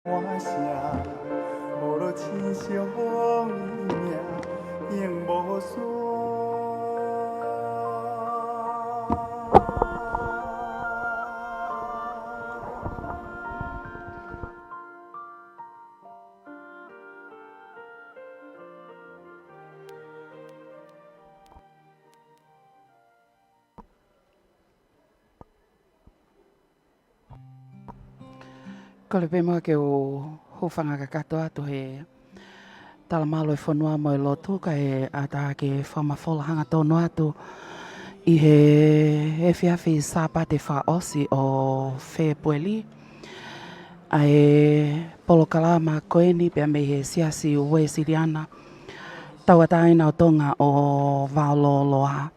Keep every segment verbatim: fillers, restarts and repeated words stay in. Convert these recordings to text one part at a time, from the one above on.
我想，無落親像風一樣永無煞。 Kole pē muʻa ke u hūfanga kakato atu he talamalu e fonua mo e lotu kae ʻatā ke fakamafola hangatonu atu ʻi he efiafi Sāpate fakaʻosi ʻo Fēpueli ʻa e polokalama ko eni pea mei he Siasi Uēsiliana Tauʻatāina ʻo Tonga ʻo Vaololoa.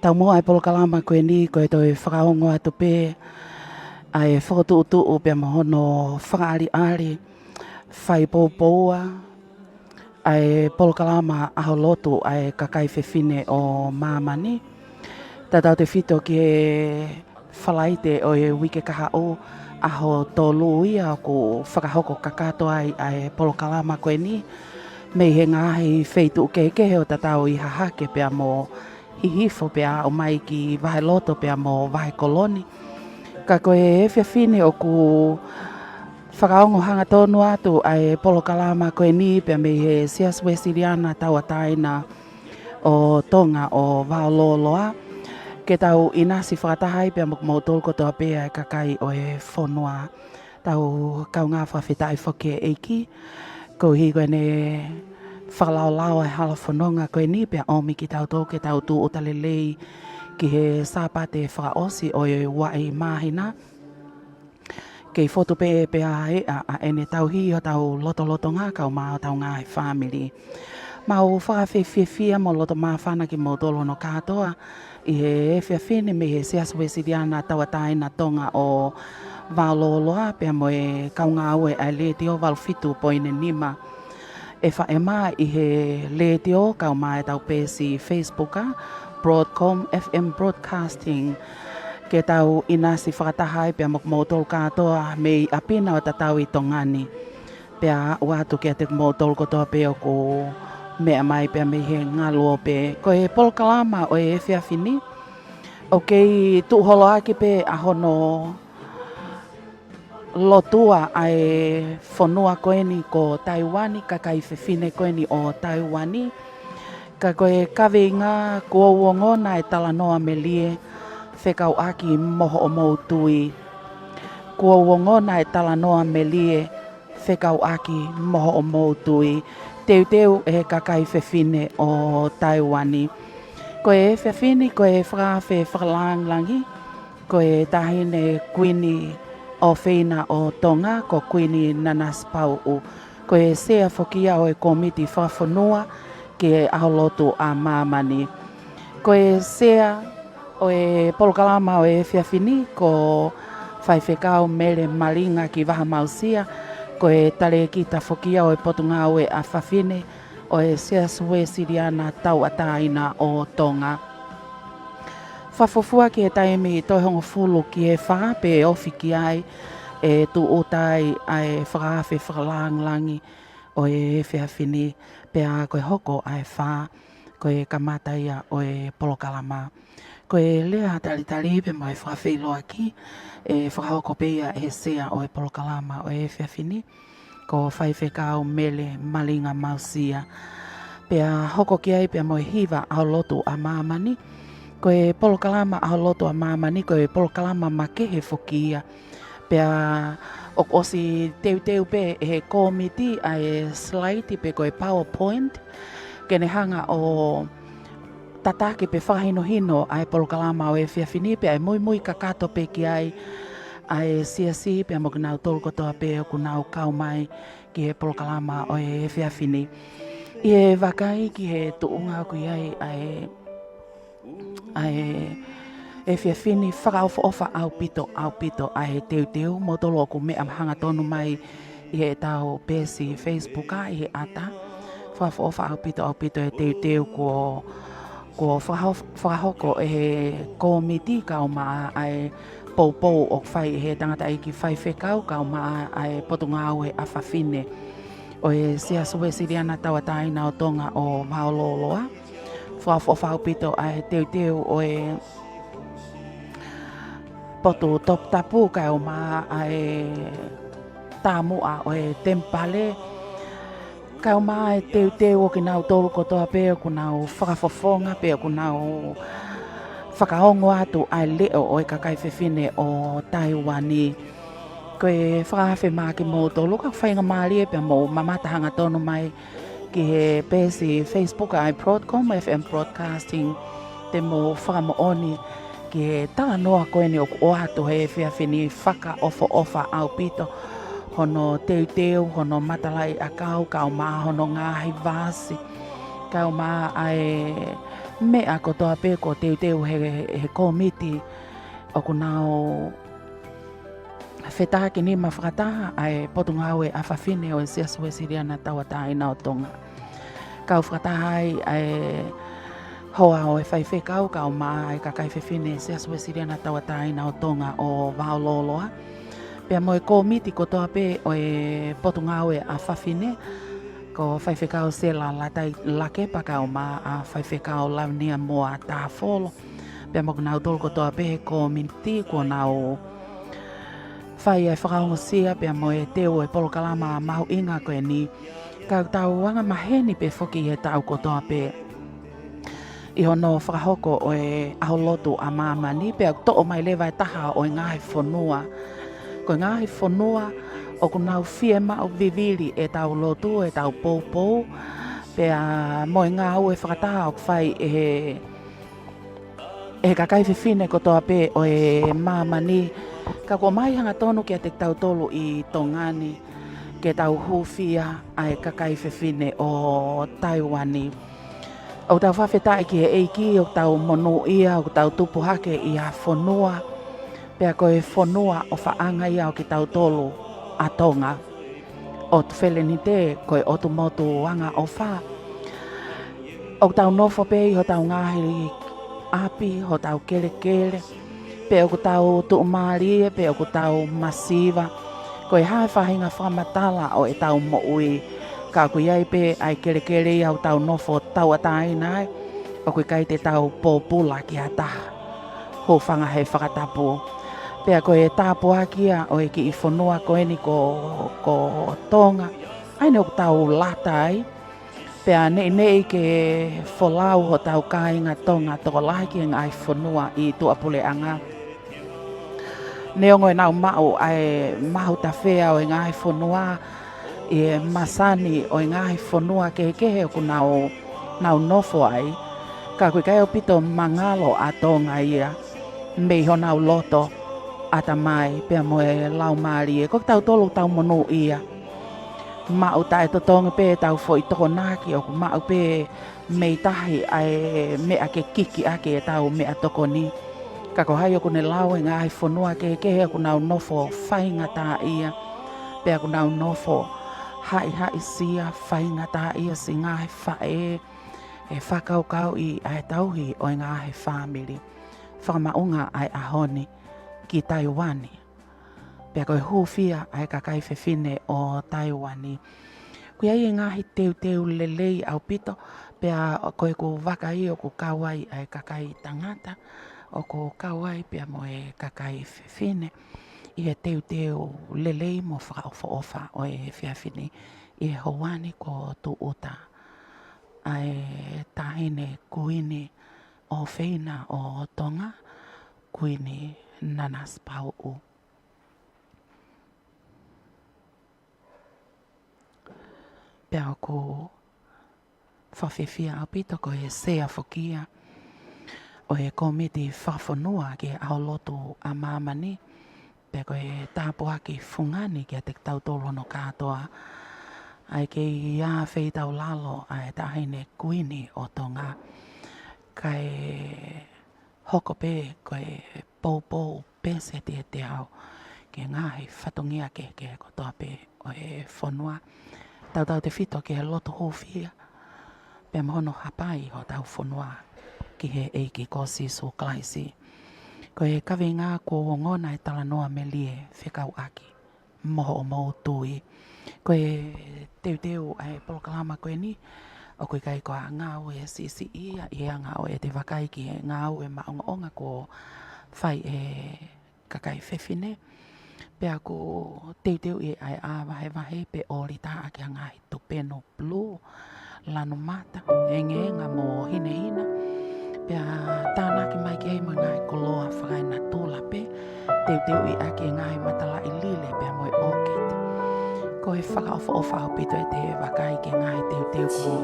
Taumuʻa e polokalama ko eni ko e toe fakaongo atu pē ʻa e fokotuʻutuʻu pea mo hono fakaʻaliʻali fai poupoua ʻa e polokalama ʻaho lotu ʻa e kakai fefine ʻo māmani. Tautautefito ki he Falaite ʻo e uike kahaʻu, ʻaho tolu ia ʻoku fakahoko kakato ai ʻa e polokalama ko eni mei he ngaahi feituʻu kehekehe ʻo tatau ʻi Hahake pea mo Hihifo pea aʻu mai ki Vaheloto pea mo Vahekoloni. Ka ko e efiafi ni ʻoku fakaongo hangatonu atu ʻa e polokalama ko eni pea mei he Siasi Uēsiliana Tauʻatāina ʻo Tonga ʻo Vaololoa ke tau ʻinasi fakataha ai pea mo kimoutolu kotoa pē ʻa e kakai ʻo e fonua. Tau kaungā fakafetaʻi foki ki he ʻEiki koeʻuhi ko ʻene fakalaolao e hala fononga ko eni pea ʻomi kitautolu ke tau tūʻuta lelei ki he Sāpate fakaʻosi ʻo e uaʻi māhina. Kei fotu pē pea ʻe ʻa ʻa ʻene tauhi hotau lotolotonga kae ʻumaʻā hotau ngaahi fāmili. Mau fakafiefiafia mo loto māfana kimoutolu hono kātoa ʻi he efiafi ni mei he Siasi Uēsiliana Tauʻatāina Tonga ʻo Vaololoa pea mo e kaungāue ʻa e Letiō valu fitu poini nima FM ʻi he letiō kae ʻumaʻā ʻetau peesi Facebook ʻa Broadcom FM Broadcasting. Ke tau ʻinasi fakataha ai pea mo kimoutolu kātoa mei ʻapi na ʻo tatau ʻi Tonga ni. Pea aʻu atu kiate kimoutolu kotoa pē ʻoku meʻa mai pea mei he ngaluope. Ko e polokalama ʻo e efiafi ni ʻoku kei tuʻuholoʻaki pē ʻa hono lotua ʻa e fonua ko eni ko Taiuani, kakai fefine ko eni ʻo Taiuani. Ka ko e kaveinga, kuo u ongona e talanoa melie fekauʻaki mo hoʻomou tui. Kuo u ongona e talanoa melie fekauʻaki mo hoʻomou tui. Teuteu ʻe he kakai fefine ʻo Taiuani. Ko e efiafi ni ko e fakaafe fakalāngilangi ko e Taʻahine Kuini ʻofeina ʻo Tonga ko Kuini Nanasipauʻu. Ko e sea foki ia ʻo e kōmiti fakafonua ki he ʻaho lotu ʻa māmani. Ko e sea ʻo e polokalama ʻo e efiafi ni ko Faifekau Mele Malinga ki Vahamausia, ko e talēkita foki ia ʻo e Potungāue ʻa Fafine ʻo e Siasi Uēsiliana Tauʻatāina ʻo Tonga. Fakafuofua ki he taimi toe hongofulu ki he fā pe ofi ki ai ʻe tūʻuta ai ʻa e fakaafe fakalāngilangi ʻo e efiafi ni, pea ko e hoko ʻa e fā ko e kamata ia ʻo e polokalama. Ko e lea talitali pea mo e fakafeʻiloaki ʻe fakahoko pē ia ʻe he sea ʻo e polokalama ʻo e efiafi ni ko Faifekau Mele Malinga Mausia. Pea hoko ki ai pea mo e hiva ʻaho lotu ʻa māmani. Ko e polokalama ʻaho lotu ʻa māmani ko e polokalama makehe foki ia. Pea ʻoku ʻosi teuteu pē ʻe he kōmiti ʻa e slide pe ko e PowerPoint ke ne hanga ʻo tataki pe fakahinohino ʻa e polokalama ʻo e efiafi ni pea ʻe muimui kakato pē ki ai ʻa e siasi pea mo kinautolu kotoa pē ʻoku nau kau mai ki he polokalama ʻo e efiafi ni. ʻI he vakai ki he tuʻunga ʻoku ʻi ai ʻa e ʻa e efiafi ni fakaʻofoʻofa ʻaupito, ʻaupito ʻa e teuteu, moutolu ʻoku meʻa hangatonu mai ʻi heʻetau peesi Facebook ʻa ʻi he ʻata. Fakaʻofoʻofa ʻaupito, ʻaupito e teuteu kuo, kuo fakaho-, fakahoko ʻe he kōmiti kae ʻumaʻā ʻa e poupou ʻoku fai ʻe he tangataʻeiki faifekau kae ʻumaʻā ʻa e Potungāue ʻa Fafine ʻo e Siasi Uēsiliana Tauʻatāina ʻo Tonga ʻo Vaololoa. Fakaʻofoʻofa ʻaupito ʻa e teuteu ʻo e potu toputapu kae ʻumaʻā ʻa e taumuʻa ʻo e temipale, kae ʻumaʻā e teuteu ʻo kinautolu kotoa pē ʻoku nau fakafofonga pe ʻoku nau fakaongo atu ʻa e leʻo ʻo e kakai fefine ʻo Taiuani. Ko e fakaafe maʻa kimoutolu, ka ʻoku faingamālie pea mou mamata hangatonu mai ki he peesi Facebook ʻa e Broadcom F M Broadcasting, te mou fakamoʻoni ki he talanoa ko eni ʻoku ʻoatu he efiafi ni. Fakaʻofoʻofa ʻaupito hono teuteu, hono matalaʻiʻakau, kae ʻumaʻā hono ngaahi vasi, kae ʻumaʻā ʻa e meʻa kotoa pē kuo teuteu he, he kōmiti ʻoku nau fetakinima fakataha ʻa e Potungāue ʻa Fafine ʻo e Siasi Uēsiliana Tauʻatāina ʻo Tonga. Kau fakataha ai ʻa e hoa ʻo e faifekau kae ʻumaʻā e kakai fefine Siasi Uēsiliana Tauʻatāina ʻo Tonga ʻo Vaololoa, pea mo e kōmiti kotoa pē ʻo e Potungāue ʻa Fafine, ko Faifekau Sela Latai Lakepa kae ʻumaʻā ʻa Faifekau Lavinia Moa Tāfolo, pea mo kinautolu kotoa pē he kōmiti kuo nau fai e fakaongosia pea mo e teu e polokalama mahuʻinga ko eni. Ka ʻoku tau angamaheni pē foki he taʻu kotoa pē ʻi hono fakahoko ʻo e ʻAho Lotu ʻa Māmani, pea ʻoku toʻo mai leva e taha ʻo e ngaahi fonua. Ko e ngaahi fonua ʻoku nau fiemaʻu vivili ʻetau lotu, ʻetau poupou, pea mo e ngāue fakataha ʻoku fai ʻe he, ʻe he kakai fefine kotoa pē ʻo e māmani. Ka kuo ʻomai hangatonu kiate kitautolu ʻi Tonga ni ke tau hūfia ʻa e kakai fefine ʻo Taiuani. ʻOku tau fakafetaʻi ki he ʻEiki, ʻoku tau monūʻia, ʻoku tau tupu hake ʻi ha fonua, pea ko e fonua ʻofaʻanga ia ʻo kitautolu ʻa Tonga. ʻOtu Felenite, ko e ʻotu motu angaʻofa. ʻOku tau nofo pē ʻi hotau ngaahi ʻapi, hotau kelekele, pe ʻoku tau tuʻumālie, pe ʻoku tau masiva. Ko e hā e faʻahinga fakamatala ʻo ʻetau moʻui, ka ʻoku ʻi ai pē ʻa e kelekele ia ʻoku tau nofo tauʻatāina ai, ʻoku ʻikai te tau pōpula ki ha taha. Hūfanga he fakatapu. Pea ko e tāpuaki ia ʻo e kiʻi fonua ko eni ko, ko Tonga, ʻa eni ʻoku tau lata ai. Pea neʻineʻi ke folau hotau kāinga Tonga tokolahi ki he ngaahi fonua ʻi tuʻapuleʻanga. Neongo ʻenau maʻu ʻa e mahutafea ʻo e ngaahi fonua ʻi he masani ʻo e ngaahi fonua kehekehe ʻoku nau, nau nofo ai, ka ʻoku ʻikai ʻaupito mangalo ʻa Tonga ia mei honau loto, ʻatamai, pea mo e laumālie. Ko kitautolu ʻoku tau monūʻia. Maʻu taʻetotongi pē ʻetau foʻi tokonaki, ʻoku maʻu pē mei tahi ʻa e meʻa ke kiki ʻaki ʻetau meʻatokoni. Ka ko hai ʻoku ne lau e ngaahi fonua kehekehe ʻoku nau nofo faingataʻaʻia, pea ʻoku nau nofo haʻihaʻisia, faingataʻaʻia siʻi ngaahi faʻē, ʻe fakakaukauʻi ʻa e tauhi ʻo e ngaahi fāmili. Fakamaʻunga ʻa e ʻaho ni ki Taiuani. Pea ko e hūfia ʻa e kakai fefine ʻo Taiuani. Ko ia ʻi he ngaahi teuteu lelei ʻaupito, pea ko ʻeku vakai ʻoku kau ai ʻa e kakai tangata, ʻoku kau ai pea mo e kakai fefine ʻi he teuteu lelei mo fakaʻofoʻofa ʻo e efiafi ni ʻi he houa ni kuo tūʻuta, ʻa e Taʻahine Kuini ʻofeina ʻo Tonga, Kuini Nanasipauʻu. Pea ʻoku fakafiefia ʻaupito ko e sea foki ia ʻo e kōmiti fakafonua ki he ʻaho lotu ʻa māmani, pea ko e tāpuaki fungani kiate kitautolu hono kātoa, ʻa e kei ʻi ai feitaulalo ʻa e Taʻahine Kuini ʻo Tonga, kae hoko pē ko e poupou pēseti ʻe teau ki he ngaahi fatongia kehekehe kotoa pē ʻo e fonua. Tautautefito ki he lotu hūfia, pea mo hono hapai hotau fonua ki he ʻEiki ko Sīsū Kalaisi. Ko e kaveinga kuo u ongona e talanoa melie fekauʻaki mo hoʻomou tui. Ko e teuteu ʻa e polokalama ko eni, ʻoku ʻikai ko ha ngāue siʻisiʻi ia ʻi he anga ʻo ʻete vakai ki he ngāue maʻongoʻonga kuo fai ʻe he kakai fefine. Pea ʻoku teuteuʻi ʻa e ʻā vahevahe pe ʻōlita ʻaki ʻa e ngaahi tupenu pulū, lanu mata, engeenga mo hinehina. Pea tānaki mai ki ai mo e ngaahi koloa fakaenatula pē, teuteuʻi ʻaki e ngaahi matalaʻi lile pea mo e ʻōketi. Ko e fakaʻofoʻofa ʻaupito ʻete vakai ki he ngaahi teuteu kuo,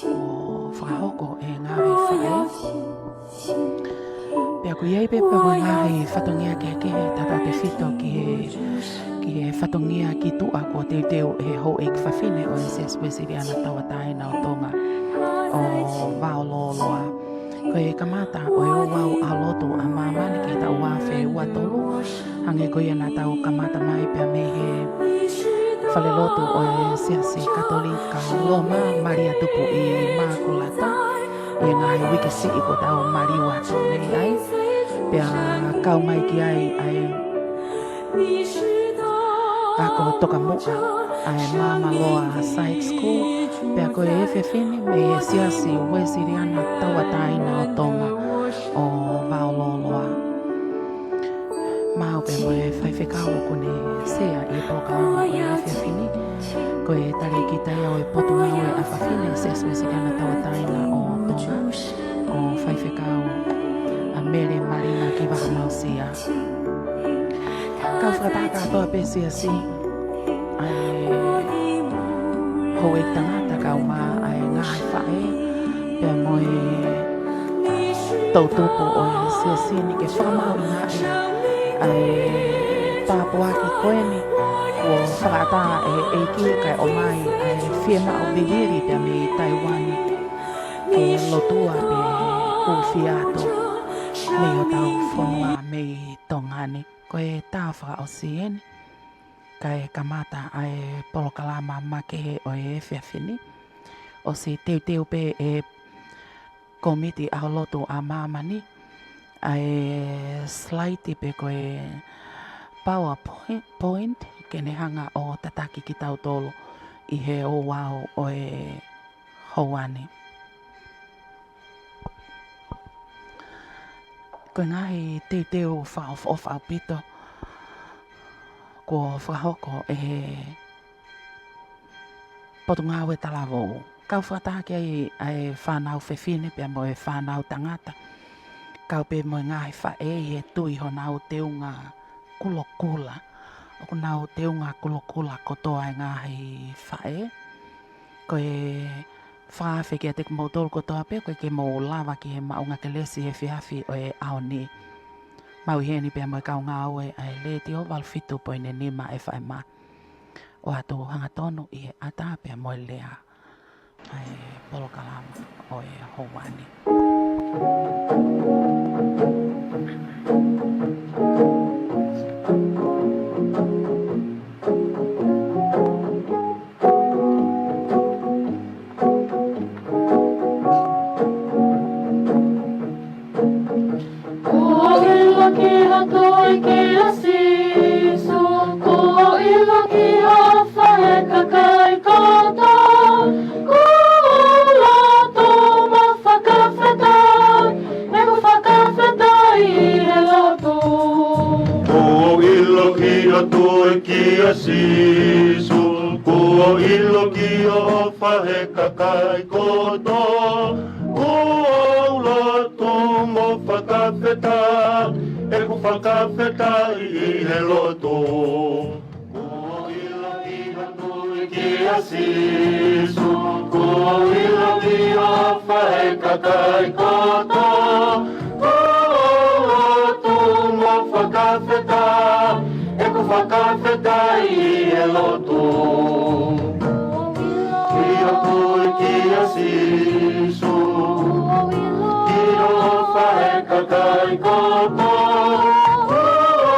kuo fakahoko ʻe he ngaahi faʻē. Pea ʻoku ʻi ai pē pea mo e ngaahi fatongia kehekehe, tautautefito ki he, ki he fatongia ki tuʻa kuo teuteu ʻe he houʻeiki fafine ʻo e Siasi Uēsiliana Tauʻatāina ʻo Tonga ʻo Vaololoa. Ko e kamata ʻo e ouau ʻaho lotu ʻa māmani ki he taʻu ua afe ua tolu, hangē ko ia naʻa tau kamata mai pea mei he falelotu ʻo e Siasi Katolika Loma, Malia Tupu ʻImākulata, ʻi he ngaahi uike siʻi kuo tau maliu atu mei ai. Pea kau mai ki ai ʻa e ako tokamuʻa ʻa e Māmaloa Side School, pea ko e efiafi ni mei he Siasi Uēsiliana Tauʻatāina ʻo Tonga ʻo Vaololoa. Maʻu pē mo e faifekau ʻoku ne sea ʻi he polokalama ʻo e efiafi ni, ko e talēkita ia ʻo e Potungāue ʻa Fafine Siasi Uēsiliana Tauʻatāina ʻo Tonga, ko Faifekau ʻa Mele Malina Kivaha Mausia. Kau fakataha kātoa pē siasi, ʻa e houʻeiki tangata kaeʻumaʻā ʻa e ngaahi faʻē, pea mo e toʻutupu ʻo e siasi ni ke fakamahuʻingaʻi ʻa e tāpuaki ko eni kuo fakaʻatā ʻe he ʻEiki kae ʻomai ʻa e fiemaʻu vivili pea mei Taiuani ke lotua pe hūfia atu mei hotau fonua mei Tonga ni. Ko e tā fakaʻosi eni, kae kamata ʻa e polokalama makehe ʻo e efiafi ni. ʻOsi teuteu pē ʻe he kōmiti ʻaho lotu ʻa māmani ʻa e slide pe ko e PowerPoint, point, ke ne hanga ʻo tataki kitautolu ʻi he ouau ʻo e houa ni. Ko e ngaahi teuteu fakaʻofoʻofa ʻaupito kuo fakahoko ʻe he Potungāue Talavou. Kau fakataha ki ai ʻa e fānau fefine pea mo e fānau tangata. Kau pē mo e ngaahi faʻē ʻi he tui honau teunga kulokula. ʻOku nau teunga kulokula kotoa e ngaahi faʻē. Ko e fakaafe kiate kimoutolu kotoa pē, ʻoku ʻikai ke mou lava ki he maʻunga kelesi he efiafi ʻo e ʻaho ni. Maʻu ʻi heni pea mo e kau ngāue ʻa e Letiō valu fitu poini nima F M. ʻOatu hangatonu ʻi he ʻatā pea mo e lea ʻa e polokalama ʻo e houa ni. Kuo ʻilo ki ha tui kia Sīsū, kuo ʻilo ki ha ʻofa he kakai kotoa, kuo u lotu mo fakafetaʻi, ʻeku fakafetaʻi ʻi he lotu. Kuo ʻilo ki ha tui kia Sīsū, kuo ʻilo ki ha ʻofa he kakai kotoa, kuo u lotu mo fakafetaʻi, ʻeku fakafetaʻi ʻi he lotu. Kuo ʻilo ki ha tui kia Sīsū, kuo ʻilo ki ha ʻofa he kakai kotoa, kuo u lotu mo fakafetaʻi, ʻeku fakafetaʻi ʻi he lotu. Ki ha tui kia Sīsū, ki ha ʻofa he kakai kotoa, kuo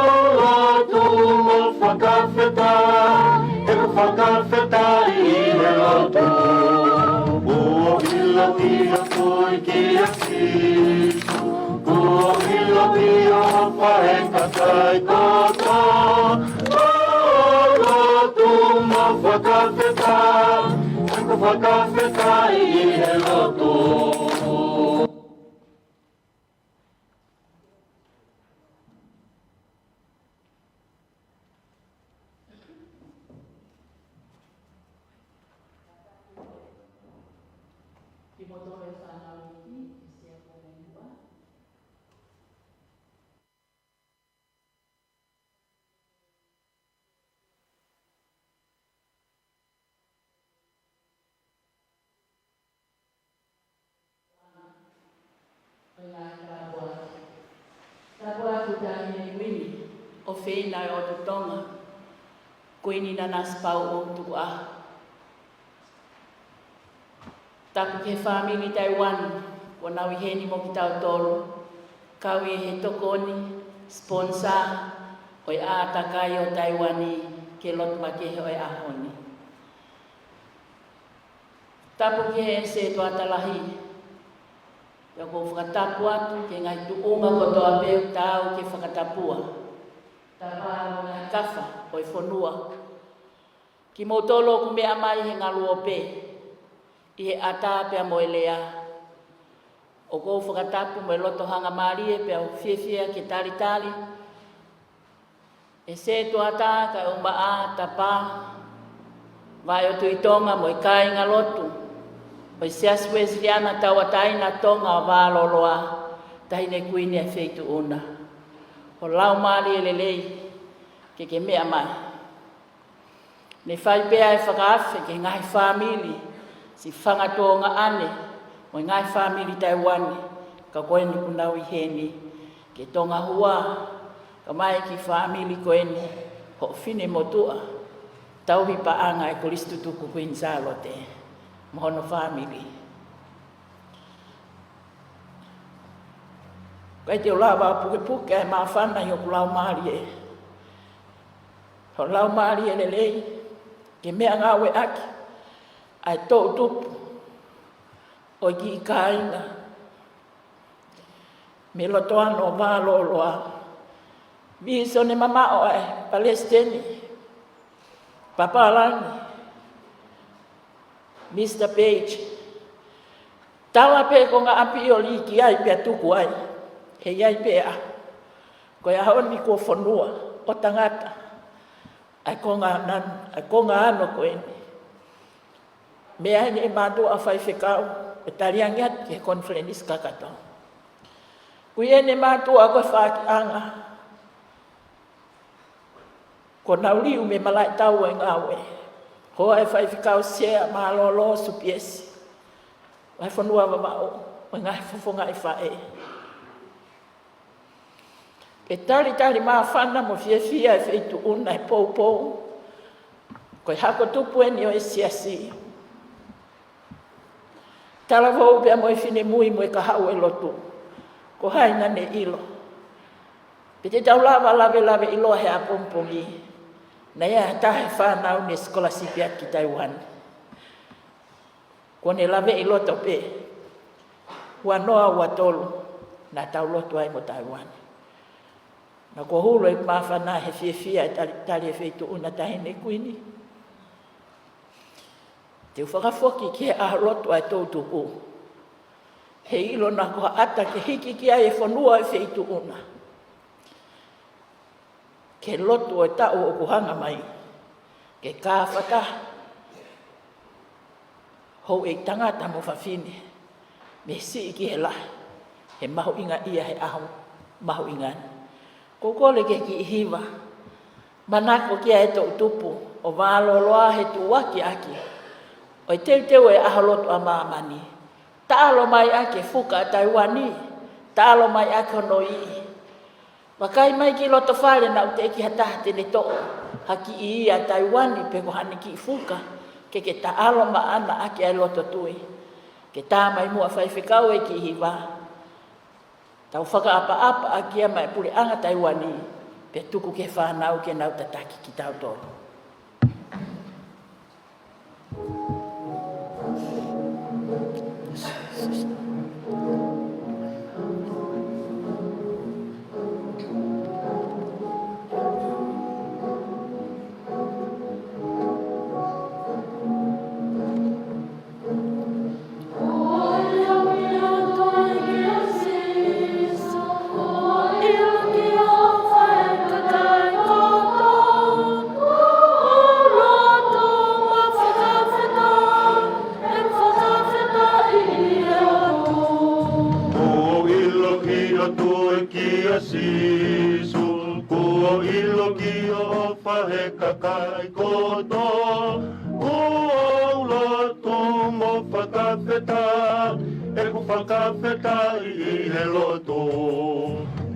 u lotu mo fakafetaʻi, ʻeku fakafetaʻi ʻi he lotu. Kuo ʻilo ki ha tui kia Sīsū, Ua ilo io pa e kakai kotoa, ʻo lotu mo fakafetaʻi, ʻoku fakafetaʻi ʻi he lotu. Kimoutolu e fānau iiki, ʻe sea ko e meʻa. Ko e ngaahi tāpuaki. Tāpuaki Taʻahine Kuini, ʻofeina ʻo e ʻOtu Tonga, Kuini Nanasipauʻu Tukuʻaho. Tapu ki he fāmili Taiwan, kuo nau ʻi heni mo kitautolu, kau ʻi he tokoni, sponsor, ʻo e ʻātakai ʻo Taiwani, ki he lotu makehe ʻo e ʻaho ni. Tapu ki he sētuata lahi. Pea ʻoku ou fakatapu atu ki he ngaahi tuʻunga kotoa pē ʻoku taau ke fakatapua. Tapa mo e ngaahi kafa ʻo e fonua. Kimoutolu ʻoku meʻa mai he ngaluope, ʻi he ʻatā pea mo e lea. ʻOku ou fakatapu mo e loto hangamālie pea u fiefia ke talitali e sētuata kae ʻumaʻā Tapa, Vaʻe ʻo Tuʻi Tonga mo e kāinga lotu ʻo e Siasi Uēsiliana Tauʻatāina Tonga ʻo Vālōloa, Taʻahine Kuini ʻa e Feituʻuna. Ho laumālie lelei ke ke meʻa mai. Ne fai pē ʻa e fakaafe ki he ngaahi fāmili, siʻi fanga tuongaʻane, mo e ngaahi fāmili Taiwani, ka ko eni ʻoku nau ʻi heni, ki Tonga Hua, kae ʻumaʻā e kiʻi fāmili ko eni, hoʻo finemotuʻa, tauhi paʻanga ʻa e Kolisi Tutuku Kuini Sālote, mo hono fāmili. ʻIkai te u lava ʻo pukepuke ʻa e māfana ʻi hoku laumālie. Ho laumālie lelei, ke meʻangāueʻaki ʻa e toʻutupu ʻo e kiʻi kāinga mei loto ʻana ʻo Vālōloa. Vīsone mamaʻo ʻa e Palesiteni, Papālangi, Misa Page. Tala pē konga ʻapi ʻo lī ki ai pea tuku ai. He ʻi ai pē ʻa. Ko e ʻaho ni kuo fonua ʻo tangata ʻa e konga nan-, ʻa e konga ano ko eni. Meʻa eni ʻe mātuʻa faifekau, ʻe taliangi atu ki he konifelenisi kakato. Ko eni mātuʻa ko e fakaʻanga. Kuo nau liu mei malaʻe tau ʻo e ngāue. Ko e faifekau Sea Mālōlō Supiesi. Vahefonua Vavaʻu, mo e ngaahi fofonga ʻi faʻē. Ke talitali māfana mo fiefia e Feituʻuna he poupou. Ko e hako tupu eni ʻo e siasi. Talavou pea mo e finemui mo e kahaʻu ʻo e lotu. Ko hai naʻa ne ʻilo. Pe te tau lava lavelaveʻiloa he ʻapongipongi. Naʻe ʻi ai ha taha he fānau ne sikolasipi atu ki Taiwan. Kuo ne laveʻi loto pē. Ua noa ua tolu. Naʻa tau lotu ai mo Taiwan. Naʻa kuo hulu ʻeku māfana he fiefia e talitali e Feituʻuna Taʻahine Kuini. Te u fakafoki ki he ʻaho lotu ʻa e toʻutupu. He ʻilo naʻa ko ha ʻata ke hiki ki ai e fonua e Feituʻuna. Ke lotu ʻo e taʻu ʻoku hanga mai. Ke kāfata. Houʻeiki tangata mo fafine. Mei he siʻi ki he lahi. He mahuʻinga ia he ʻaho mahuʻinga ni. Ko e kole ke kiʻi hiva. Manako ki ai e toʻutupu. ʻO Vālōloa he tuʻuaki ʻaki. ʻO e teuteu e ʻaho lotu ʻa māmani. Taʻalo mai ʻaki e fuka ʻa Taiwani. Taʻalo mai ʻaki hono iʻi. Vakai mai ki loto fale naʻa ʻoku teʻeki ha taha te ne toʻo. Ha kiʻi iʻi ʻa Taiwani pe ko haʻane kiʻi fuka. Ke ke taʻalo maʻana ʻaki ʻa e loto tui. Ke tā mai muʻa faifekau e kiʻi hiva. Tau fakaʻapaʻapa ʻaki ia maʻa e puleʻanga Taiwani. Pea tuku ki he fānau ke nau tataki kitautolu. Lotu.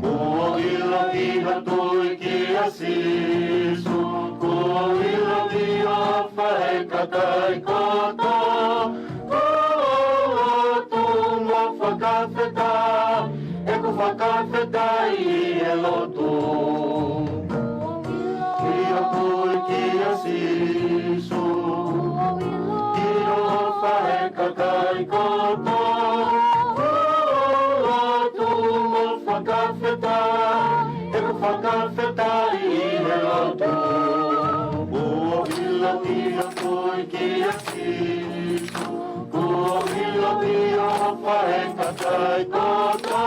Kuo ʻilo ʻi ha tui kia Sīsū, kuo ʻilo ʻi hoʻo faʻē kakai kotoa, ʻoku ou lotu mo fakafetaʻi, ʻeku fakafetaʻi ʻi he lotu. ʻI ha tui kia Sīsū, ʻi hoʻo faʻē kakai kotoa, ʻoku ou lotu mo fakafetaʻi, ʻeku fakafetaʻi ʻi he lotu. Kuo ʻilo ʻi ha tui kia Sīsū, kuo ʻilo ʻi hoʻo faʻē kakai kotoa,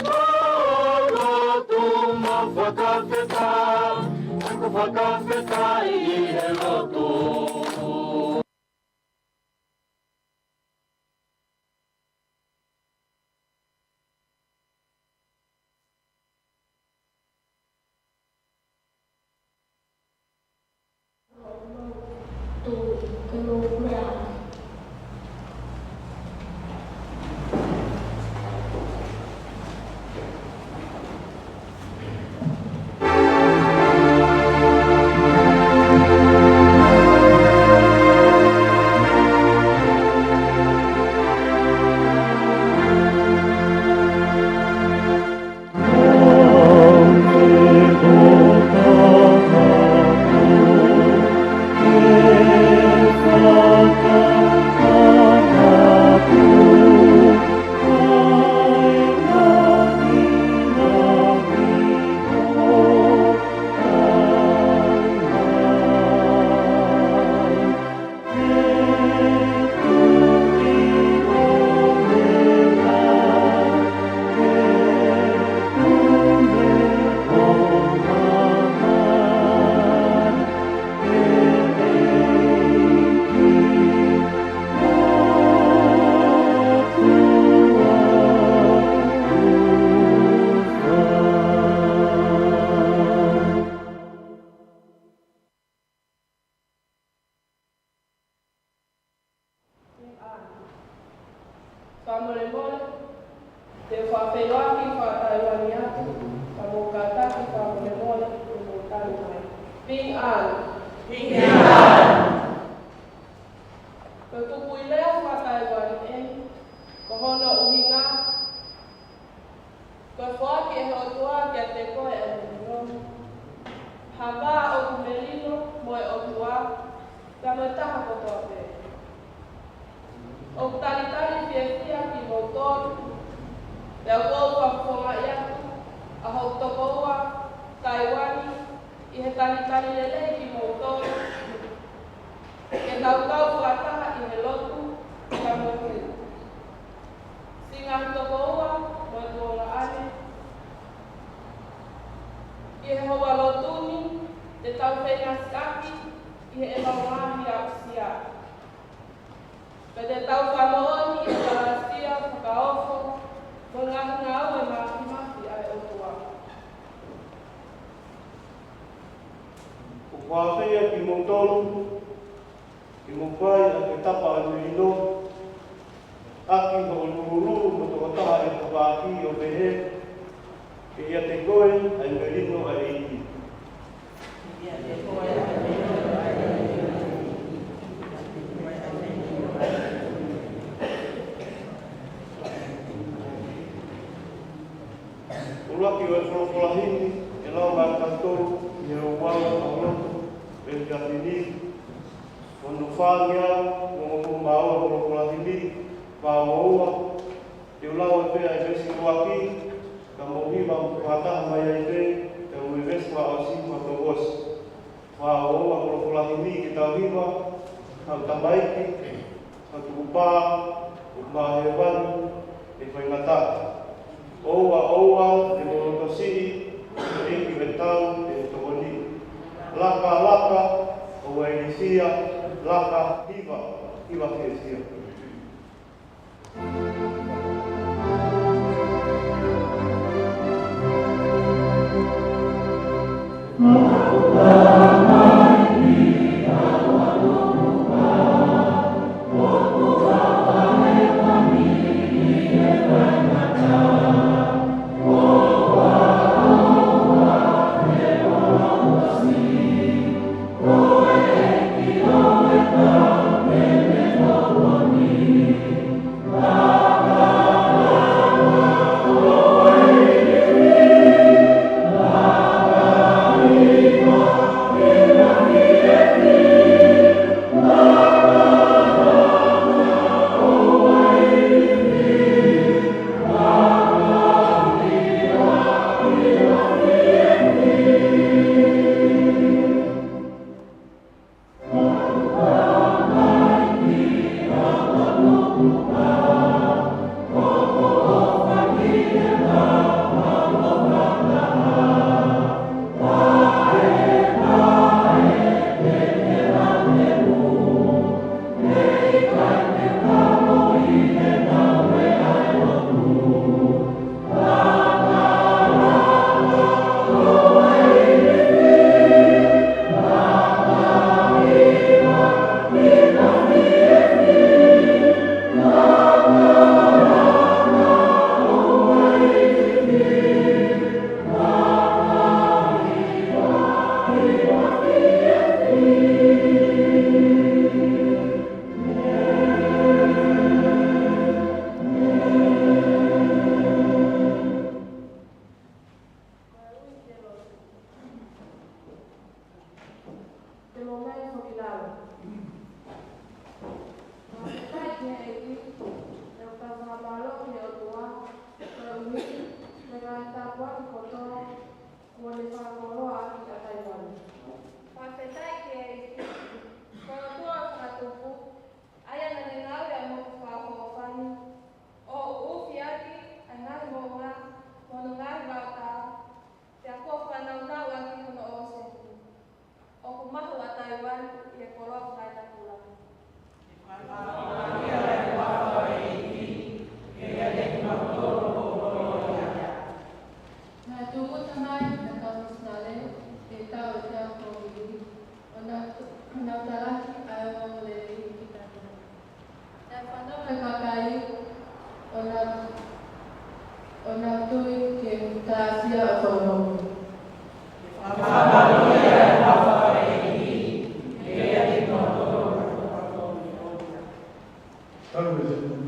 ʻoku ou lotu mo fakafetaʻi, ʻeku fakafetaʻi ʻi he lotu. Fakamolemole, te u fakafeʻiloaki fakataiuani atu, ka mou kātaki fakamolemole, te mou tali mai. Ping an. Ping an. Ko e kupuʻi lea fakataiuani eni, ko hono ʻuhinga, ko e foaki ʻe he ʻOtua kiate koe ʻa e melino. Ha pā ʻoku melino mo e ʻOtua, pea mo e taha kotoa pē. ʻOku talitali fiefia kimoutolu, pea ʻoku ou fakafofongaʻi atu ʻa hoku tokoua Taiuani ʻi he talitali lelei kimoutolu, ke tau kau fakataha ʻi he lotu, ka mo e hū. Siʻi ngaahi tokoua mo e tuongaʻane, ʻi he houa lotu ni, te tau feinga siʻaki ʻi heʻetau ngaahi aʻusia. Pea te tau fakamoʻoni ʻi he kalasia fakaofo mo e ngaahi ngāue māfimafi ʻa e ʻOtua. ʻOku ou ʻapasia kimoutolu, ke mou fai ʻaki e tapa ʻo e melino, ʻaki hoʻo lūlū mo e tokotaha ʻi he tafaʻaki ʻo pehē, ke ʻiate koe ʻa e melino ʻa e ʻEiki. ʻUluaki ʻo e folofola himi, ʻe lau maʻatautolu ʻi he ouau ʻo e lotu, ʻi he efiafi ni, hono fāngeau onongofulu mā ua ʻo e folofola himi, vahe ua. Te u lau ʻa e veesi ʻuluaki, ka mou hiva mo fakataha mai ai pē, pea mo e veesi fakaʻosi fakatouʻosi. Vahe ua ʻo e folofola himi ke tau hiva, Haʻu tamaiki, haʻu tukupā, ʻoku maʻu ʻe hēvani, ʻe faingataʻa. ʻOua, ʻoua, te mou loto siʻi, ʻEiki ʻe tau, ʻe tokoni. Laka, laka, ʻoua ʻe ilifia, laka, hiva, hiva fiefia.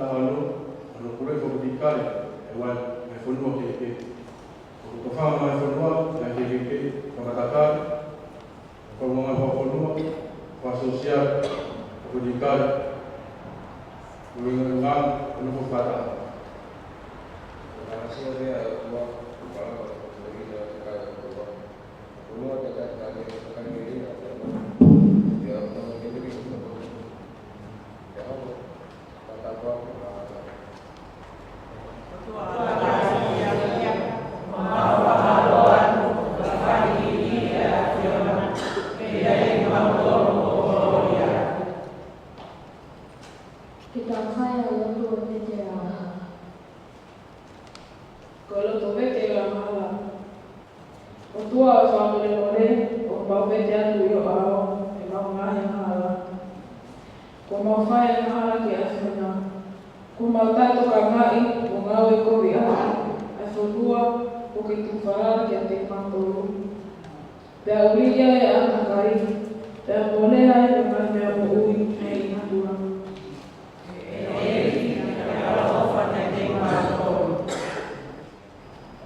Ano, ano pule ko Tikale, e wai, mai fonua kehekehe. Ko tofanga mai fonua, mai kehekehe, ko Matakale, ko ngaahi fonua, ko sosiale, ko Tikale. Ko ngaahi, ano ko fata. Ko ngaahi sia rea, ko Ke tau fai ʻa e lotu ʻo e vete angahala. Ko e lotu vete angahala. ʻOtua ʻo e fakamolemole, ʻoku mau vete atu ʻi ho ʻao ʻemau ngaahi angahala. Kuo mau fai angahala ki he ʻAfiona. Kuo mau taʻetokangaʻi mo ngāue kovi ʻaki ʻa e fonua kuo ke tuku falala kiate kimautolu. Pea ʻuliʻi ʻa e ʻātakai, pea mole ai mo e ngaahi meʻa moʻui mei he ʻAfiona.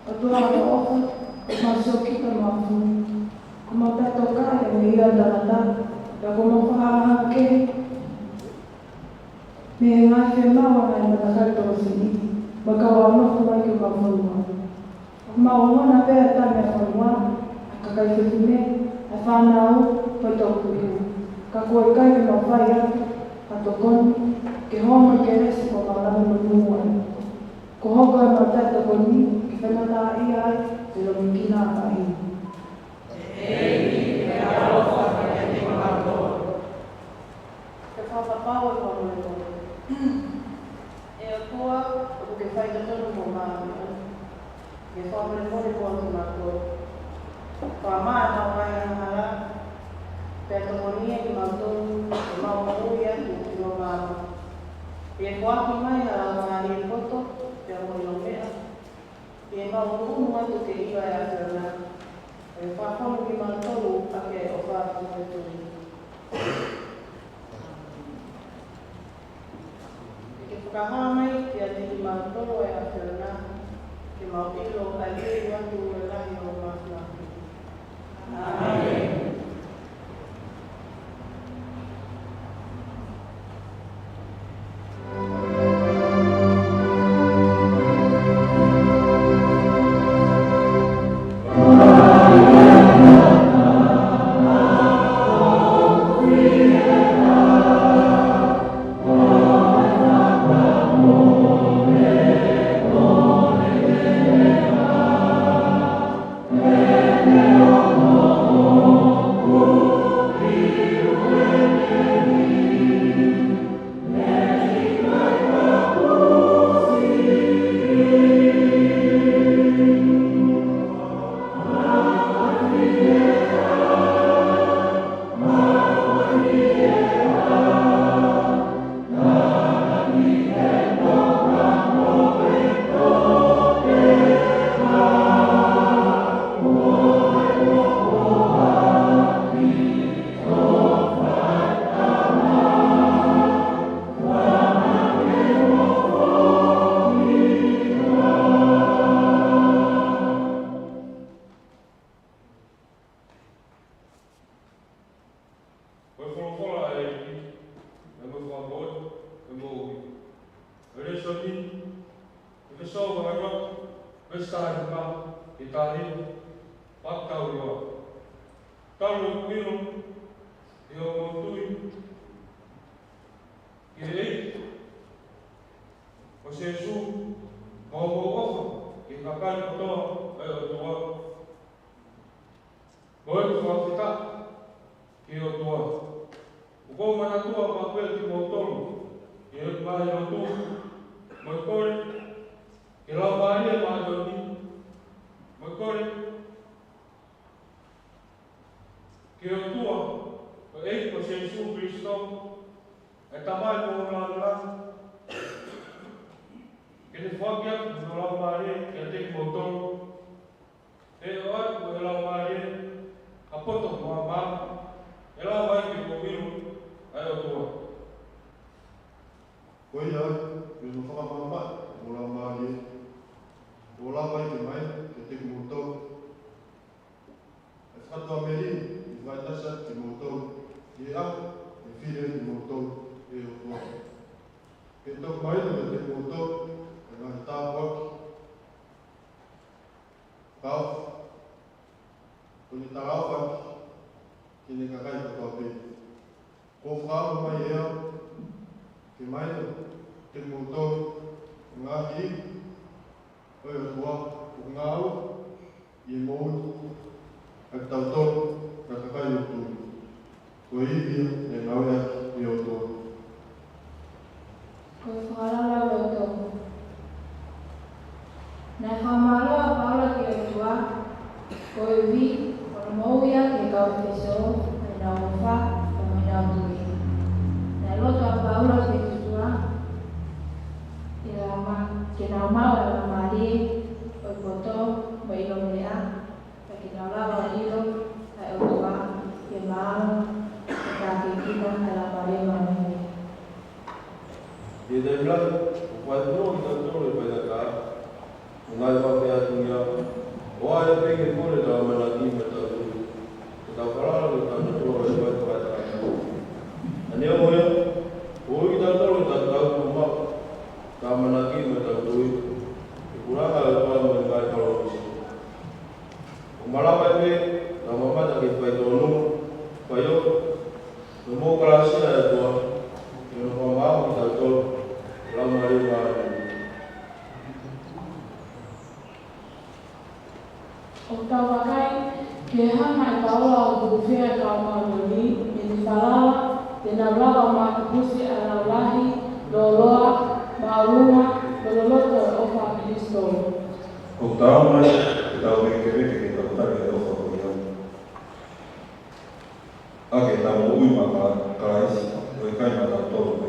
ʻOtua ʻofa, ʻoku mau sio kita mo e ʻAfiona. Kuo mau taʻetokangaʻi mei he ʻiate kitautolu, pea kuo mau fakahāhā kehe mei he ngaahi fiemaʻu ʻa e ngaahi matakali tokosiʻi, mo e kau ʻaonofo mai ki homau fonua. ʻOku mau ongona pē ʻa e tama ʻo e fonua, ʻa e kakai fefine, ʻa e fānau, mo e toʻukupu. Ka kuo ʻikai ke mau fai atu ha tokoni, ke hoko mo e kelesi kuo mau lave monū ai. Kuo hoko ʻemau taʻetokoni, ke faingataʻaʻia ai, pea lōmekina ʻa e kakai. Ke fakapapau ʻa e fakamolemole. ʻE ʻOtua, ʻoku ke faitotonu mo māʻoniʻoni. Ke fakamolemole kiate kimautolu. Fakamaʻa ʻemau ngaahi angahala. Pea tokoniʻi kimautolu, ke mau moʻui atu ki ho maama. Ke foaki mai ha laumālie poto, pea mo e ʻilo meʻa. Ke mau ʻunu atu ke ʻiloa ʻa e ʻAfiona. Ke fakafonu kimautolu ʻaki ʻa e ʻofa ʻa e tui. Ke fakahā mai kiate kimautolu ʻa e ʻAfiona. Ke mau ʻilo ʻa e lelei atu ʻo e lahi ʻo e māfimafi. ʻĀmeni. Ko e folofola ʻa e ʻEiki, ʻa e fakamoʻoni, ʻa e moʻui. Ko e lēsoni, ʻEfesō vahe ua, veesi taha hiva ki he taha hiva, fakatau ua. Talu ʻeku ʻilo, ʻi hoʻomou tui ki he ʻEiki ko Sīsū, mo hoʻomou ʻofa ki he kakai kotoa ʻo e ʻOtua. Ko ʻeku fakafetaʻi ki he ʻOtua. ʻOku ou manatua maʻu pē kimoutolu ʻi heʻeku ngaahi lotu, mo e kole ki he Laumālie Māʻoniʻoni, mo e kole ki he ʻOtua ko e ʻEiki ko Sīsū Kalaisi, ʻa e Tamai ʻoku lāngilangi, ke ne foaki atu hono Laumālie kiate kimoutolu, ke ʻoatu ʻe he Laumālie ʻa e poto mo e maama, ʻe lava ai ke mou ʻilo ʻa e ʻOtua. Ko ia ai, Pea mo fakamaama, mo laumālie, ʻo lava ke mai, kiate kimoutolu. ʻE fakatuʻamelie, ʻe fakaʻinasi atu kimoutolu, ʻi he ʻaho, ʻe fili ai kimoutolu, ʻe ʻOtua. Ke toki mahino kiate kimoutolu, ʻa e ngaahi tāpuaki. Ka ʻoku ne talaʻofa ki heʻene kakai kotoa pē. Kuo fakaʻamu mai ʻe au, ke mahino kiate kimoutolu, ʻa e ngaahi ivi ʻo e ʻOtua, ʻoku ngāue ʻi he moʻui ʻa kitautolu, ko e kakai ʻo e tui. Ko e ivi ia ʻe ngāueʻaki ʻe he ʻOtua. Ko e fakalaulauloto. Naʻe fakamālō ʻa Paula ki he ʻOtua, koeʻuhi ko hono moʻui ʻa e kau ʻEfesō, ʻenau ʻofa, pea mo ʻenau tui. Naʻe lotu ʻa Paula ki he ʻOtua, ʻi he laumā-, ke nau maʻu ʻa e laumālie ʻo e poto mo e ʻilo meʻa, pea ke nau lava ʻo ʻilo ʻa e ʻOtua, ke maʻu ʻa e tākiekina ʻa e Laumālie Māʻoniʻoni. ʻI he taimi lahi, ʻoku faitoʻo kitautolu ʻe he faingataʻa, ʻo ngāue fakafatongia, ʻo aʻu pē ke mole ʻetau ʻamanaki mo ʻetau tui, ke tau falala ki hotau natula ʻo e fai fakaetangata. Ka neongo ia, ʻoku ui kitautolu ke tau tau maʻu ʻetau ʻamanaki mo ʻetau tui, ʻi he kūlanga ʻo e ʻOtua mo ʻene ngaahi palōmesi. ʻOku malava pē ke tau mamata ki he faitōnunga, faiako, mo e kalasi ʻa e ʻOtua, ʻi hono fakamaʻa kitautolu ʻe he Laumālie Māʻoniʻoni. ʻOku tau vakai ki he hanga ʻe Paula ʻo hūfia ʻa e kau Māʻoniʻoni mei he falala te nau lava ʻo mātupusi ʻa e laulahi, lōloa, māʻolunga, mo e loloto ʻo e ʻofa ʻa Kalaisi. ʻOku tau mai ke tau vēkeveke ke tau tali ʻa e ʻofa ko ia. ʻA ke tau moʻui maʻa Kalaisi, ʻo ʻikai maʻatautolu pē.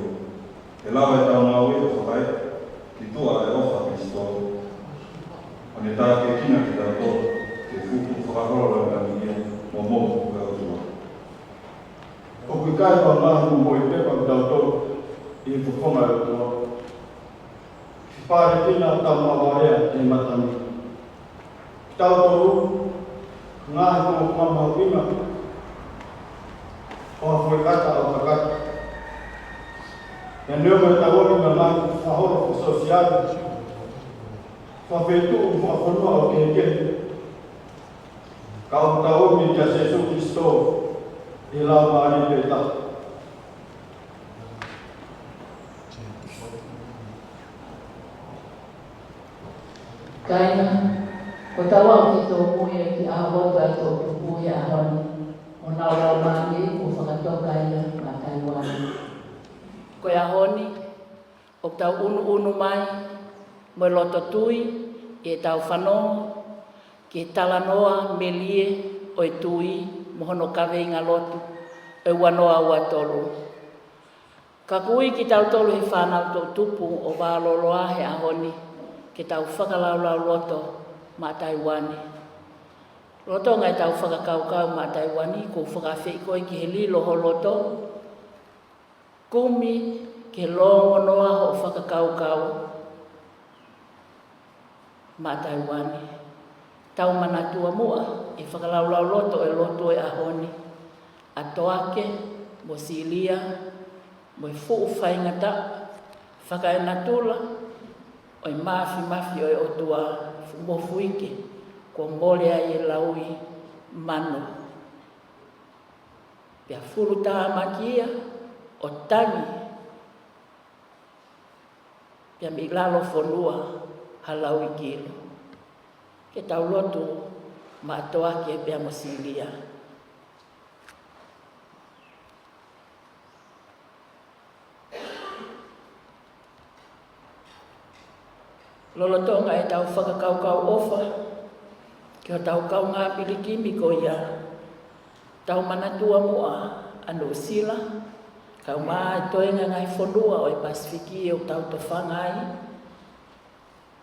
ʻE lava ʻetau ngāue ʻo fakaeʻa ki tuʻa ʻa e ʻofa ʻa Kalaisi, ʻo ne tākiekina kitautolu ke fuʻu fakaholo laumālie mo moʻui ʻa e ʻOtua. ʻOku ʻikai ko ha ngaahi momoi pepa ʻa kitautolu ʻi he fofonga ʻo e ʻOtua. Fepālekina ʻetau maʻu ʻa e lea ʻi he mata ni. Kitautolu, ngaahi kongokonga mahuʻinga ʻo ha foʻi ʻata ʻo e kakato. Pea neongo ʻetau omi ʻa e ngaahi fakaholo fakasōsiale, fakafeituʻu mo fakafonua ʻo kehekehe, ka ʻoku tau omi kia Sīsū Kalaisi ʻi he Laumālie pē taha. Kāinga, ko ʻetau aʻu ki he tōmui ʻa e kiʻi ʻaho lotu ʻa e toʻutupu he ʻaho ni, ʻo nau laumālie kuo fakatoka ia maʻa Taiuani. Ko e ʻaho ni, ʻoku tau ʻunuʻunu mai mo e loto tui ʻi heʻetau fanongo ki he talanoa melie ʻo e tui mo hono kaveinga lotu ʻo e ua noa ua tolu. Ka ʻoku ui kitautolu ʻe he fānau toʻutupu ʻo Vālōloa he ʻaho ni ke tau fakalaulauloto maʻa Taiuani. Lolotonga ʻetau fakakaukau maʻa Taiuani, ʻoku ou fakaafeʻi koe ki he lilo ho loto, kumi ke longonoa hoʻo fakakaukau maʻa Taiuani. Tau manatua muʻa ʻa e fakalaulauloto ʻo e lotu ʻo e ʻaho ni, ʻa Toake mo Silia, mo e fuʻu faingataʻa fakaenatula ʻo e māfimafi ʻo e ʻOtua, fuʻu mofuike kuo mole ai e lauʻi mano. Pea fulutāmaki ia ʻo tangi, pea mei lalo fonua ha lauʻi kilo. Ke tau lotu maʻa Toake pea mo Silia. Lolotonga ʻetau fakakaukau ʻofa ki hotau kaungā pilikimi ko ia, tau manatua muʻa ʻa Nuʻusila, kaeʻumaʻā e toenga ngaahi fonua ʻo e Pasifiki ʻoku tau tofanga ai,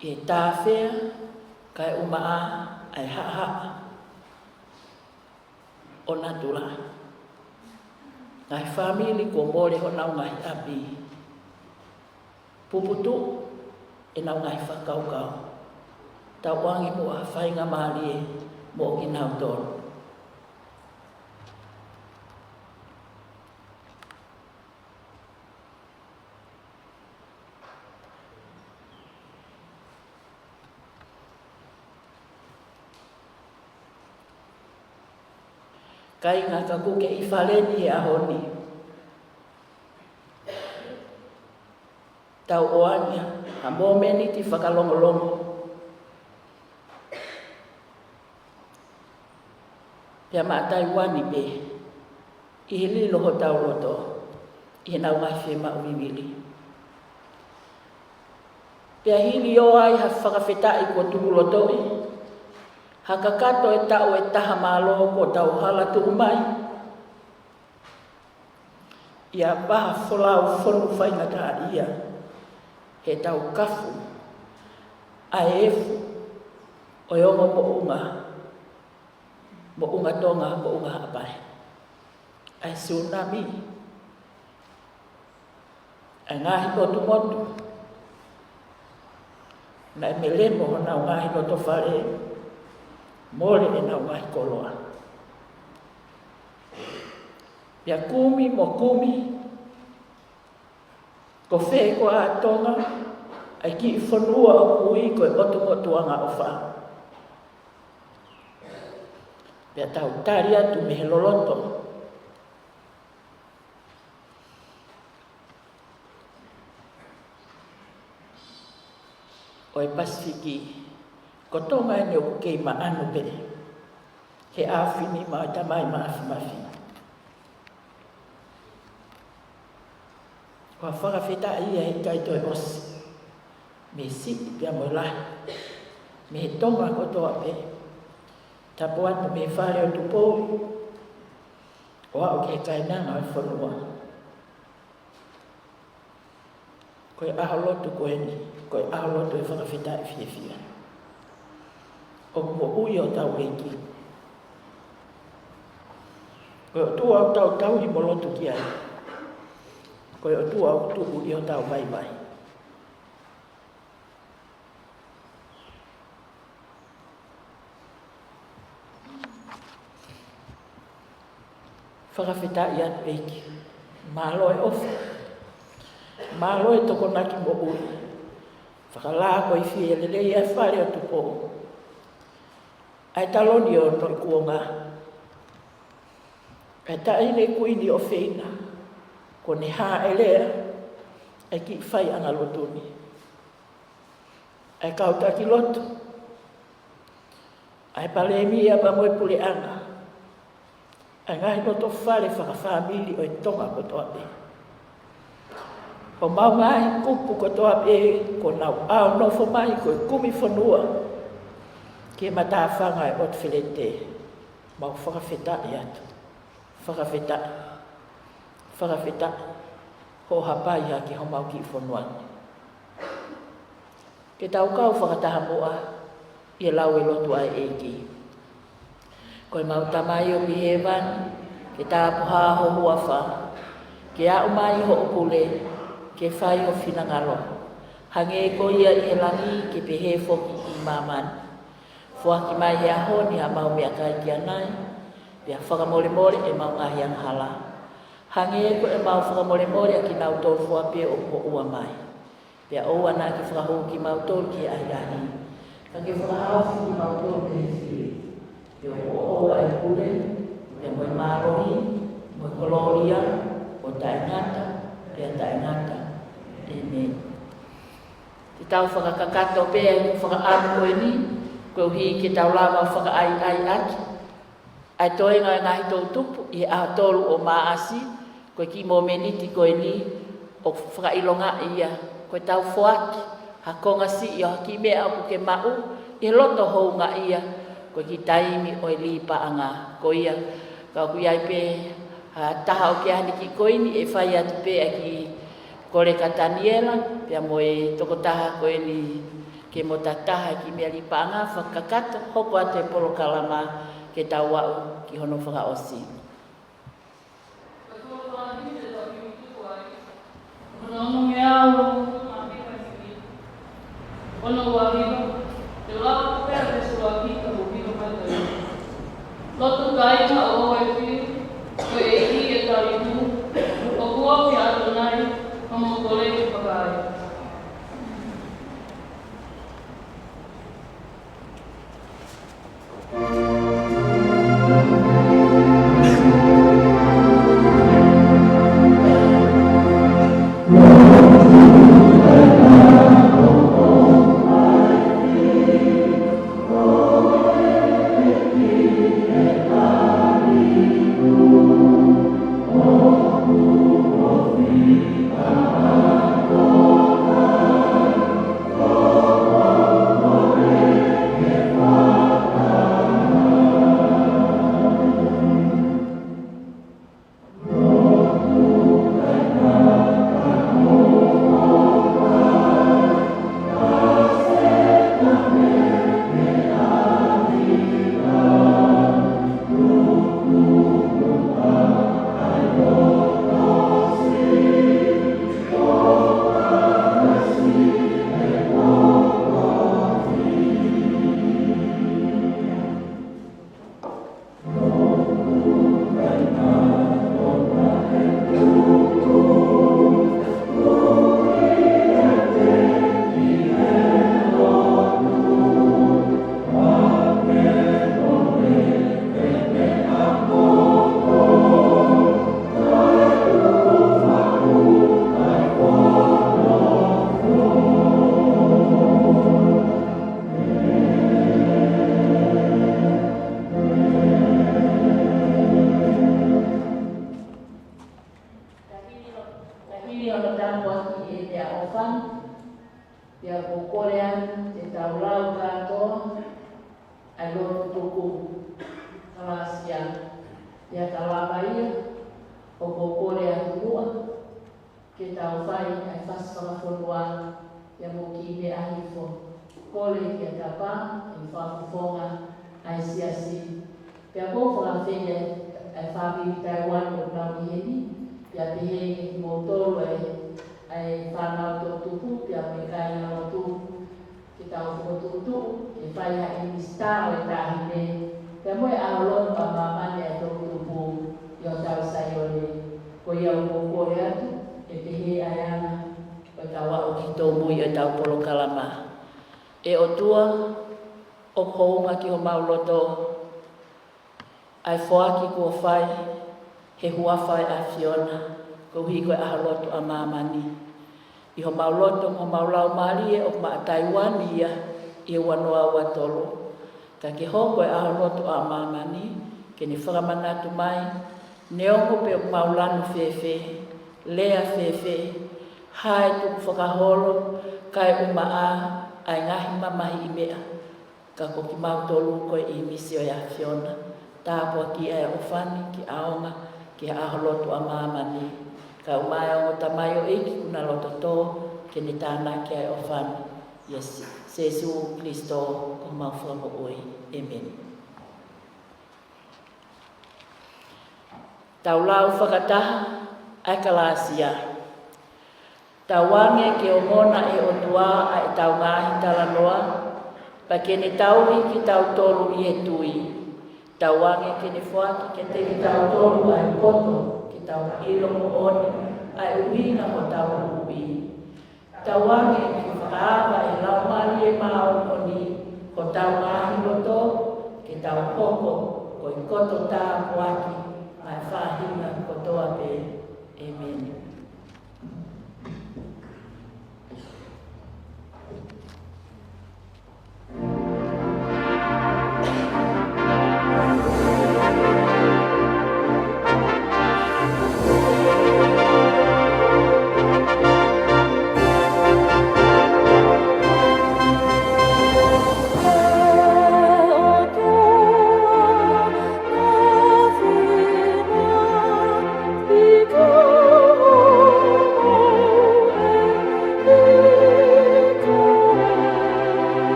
ʻi he tāfea kaeʻumaʻā ʻa e haʻahaʻa ʻo natula. Ngaahi fāmili kuo mole honau ngaahi ʻapi. puputuʻu ʻenau ngaahi fakakaukau. Tauʻangi muʻa ha faingamālie moʻo kinautolu. Kāinga, ka kuo ke ʻi fale ni he ʻaho ni, tau ʻoange ha momeniti fakalongolongo. Pea maʻa Taiuani pē, ʻi he lilo hotau loto ʻi heʻenau ngaahi fiemaʻu vivili. Pea hili ʻo ʻai ha fakafetaʻi kuo tuku lotoʻi, ha kakato e taʻu ʻe taha mālō kuo tau hala tuʻu mai, ʻi ha vaha folau fonu faingataʻaʻia, he taukafu ʻa e efu ʻo e ongo moʻunga, Moʻunga Tonga, Moʻunga Haʻapai. ʻA e sunami, ʻa e ngaahi ʻotu motu, naʻe melemo honau ngaahi loto fale, mole ʻenau ngaahi koloa. Pea kumi mo kumi, ko fē koā ʻa Tonga, ʻa e kiʻi fonua ʻoku ui ko e ʻOtu Motu Angaʻofa. Pea tau tali atu mei he loloto ʻo e Pasifiki, ko Tonga eni ʻoku kei maʻanu pē he ʻaofinima ʻo e Tamai Mafimafi. Ko e fakafetaʻi ia ʻe ʻikai toe ʻosi, mei siʻi pea mo e lahi, mei he Tonga kotoa pē, tapu atu mei he Fale ʻo Tupou ʻo aʻu ki he kainanga ʻo e fonua. Ko e ʻaho lotu ko eni, ko e ʻaho lotu ʻo e fakafetaʻi fiefia. ʻOku moʻui hotau ʻEiki. Ko e ʻOtua ʻoku tau tauhi mo lotu ki ai, ko e ʻOtua ʻoku tuʻu ʻi hotau vaivai. Fakafetaʻi atu ʻEiki. Mālō e ʻofa. Mālō e tokonaki moʻui. Fakalā ko e fie lelei ʻa e Fale ʻo Tupou. ʻA e taloni ʻo Noʻi Kuonga. ʻA e Taʻahine Kuini ʻofeina, ko ʻene hāʻelea ʻa e kiʻi faiʻanga lotu ni. ʻA e kau taki lotu, ʻa e Palēmia pea mo e Puleʻanga, ʻa e ngaahi loto fale fakafāmili ʻo e Tonga kotoa pē. Homau ngaahi kupu kotoa pē kuo nau ʻaonofo mai ko e kumi fonua ki he matāfanga ʻo e ʻOtu Felete, mau fakafetaʻi atu. Fakafetaʻi. Fakafetaʻi hoʻo hapai hake homau kiʻi fonua ni. Ke tau kau fakataha muʻa ʻi he lau e lotu ʻa e ʻEiki. Ko ʻemau Tamai ʻoku ʻi hēvani, ke tāpuhā ho huafa, ke aʻu mai hoʻo pule, ke fai ho finangalo, hangē ko ia ʻi he langi ke pehē foki ʻi māmani. Foaki mai he ʻaho ni haʻamau meʻakai ki ʻanai, pea fakamolemole ʻemau ngaahi angahala, hangē ko ʻemau fakamolemole ʻa kinautolu fua pē ʻoku moʻua mai. Pea ʻoua naʻa ke fakahū kimautolu ki he ʻahiʻahi, ka ke fakahaofi kimautolu mei he fili. Pea ʻoku ʻoʻou ʻa e pule, pea mo e mālohi, mo e kolōlia, ʻo taʻengata pea taʻengata. ʻĒmeni. Te tau fakakakato pē ʻa e fakaʻamu ko eni, koeʻuhi ke tau lava fakaʻaiʻaiʻaki ʻa e toenga ʻo e ngaahi toʻutupu ʻi he ʻaho tolu ʻo Maʻasi, ko e kiʻi momeniti ko eni ʻoku fakaʻilongaʻi ia ko ʻetau foaki ha konga siʻi ʻo ha kiʻi meʻa ʻoku ke maʻu ʻi he loto houngaʻia, ko e kiʻi taimi ʻo e lī paʻanga. Ko ia, ka ʻoku ʻi ai pē ha taha ʻoku ʻi ai haʻane kiʻi koini, ʻe fai atu pē ʻa e kiʻi kole kia Taniela, pea mo e tokotaha ko eni ke mo tataha ki he meʻa lī paʻanga, fakakakato, hoko atu e polokalama ke tau aʻu ki hono fakaʻosi. Ko e tolu ʻa e ʻaho ni te tau kiʻi tuku ai. Ko hono onongeau, Hoʻomou kole ke fakaai. Ka hili hono tāpuakiʻi ʻe he ʻofa, pea ʻoku ou kole atu ke tau lau kātoa ʻa e lotu tuku, kalāsia, pea ka lava ia, ʻoku ou kole atu muʻa, ke tau fai ʻa e fasi fakafonua, pea mo kiʻi meʻa hifo. Kole kia Tapa, ʻe fakafofonga ʻa e siasi. Pea ʻoku ou fakafeʻiloaki ʻa e fāmili Taiwan ʻoku nau ʻi heni, pea pehē ki he kimoutolu ʻa e, ʻa e fānau toʻutupu, pea mo e kāingalotu, ke tau fokotuʻutuʻu ke fai ha ʻinisitā ʻo e Taʻahine, pea mo e ʻAho Lotu ʻa Māmani ʻa e toʻutupu ʻi hotau Saione. Ko ia ʻoku ou kole atu, ʻe pehē ʻa e anga ʻo ʻetau aʻu ki he tōmui ʻo ʻetau polokalama. ʻE ʻOtua, ʻoku hounga ki homau loto ʻa e foaki kuo fai he huafa ʻo e ʻAfiona, koeʻuhi ko e ʻAho Lotu ʻa Māmani. ʻI homau loto mo homau laumālie ʻoku maʻa Taiwan ia ʻi he ua noa ua tolu. Ka ke hoko e ʻAho Lotu ʻa Māmani, ke ne fakamanatu mai, neongo pe ʻoku mau lanu fēfē, lea fēfē, hā e tukufakaholo, kae ʻumaʻā ʻa e ngaahi mamahiʻi meʻa, ka ko kimautolu ko e ʻīmisi ʻo e ʻAfiona. Tāpuakiʻi ʻa e ʻofa ni ke ʻaonga ki he ʻAho Lotu ʻa Māmani. Kae ʻumaʻā e ongo tamaioʻeiki kuo nau loto tō ke ne tānaki ʻa e ʻofa ni. ʻIa Sī-, Sēsū Kalaisi ko homau Fakamoʻui. ʻĒmeni. Tau lau fakataha ʻa e kalāsia. Tauange ke ongona ʻe he ʻOtua ʻa ʻetau ngaahi talanoa, pea ke ne tauhi kitautolu ʻi he tui. Tauange ke ne foaki kiate kitautolu ʻa e poto ke tau ʻilo moʻoni ʻa e ʻuhinga hotau moʻui. Tauange ke fakaava ʻe he Laumālie Māʻoniʻoni hotau ngaahi loto, ke tau hoko ko e koto tāpuaki maʻa e faʻahinga kotoa pē. ʻĒmeni.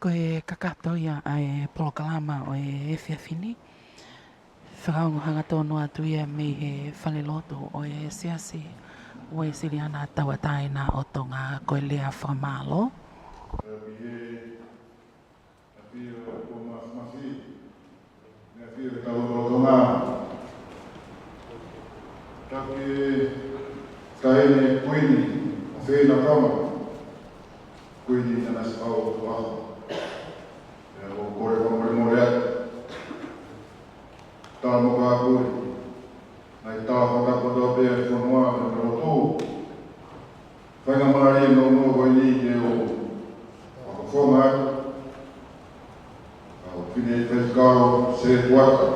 Ko e kakato ia ʻa e polokalama ʻo e efiafi ni. Fakaongo hangatonu atu ia mei he falelotu ʻo e Siasi Uēsiliana Tauʻatāina ʻo Tonga, ko e lea fakamālō. Mea fie ke tau lolotonga. Taki taʻahine Kuini ʻo Feina Tonga, Kuini Nanasipauʻu Tuʻaho. Pea ʻoku ou kole fakamolemole atu. Tala mo kāpui. Naʻe tala fakataha kotoa pē ʻa e fonua mo e lotu. Faingamālie nounou ko eni ke u fakafofonga atu ʻa e fineʻeiki faifekau, setuata,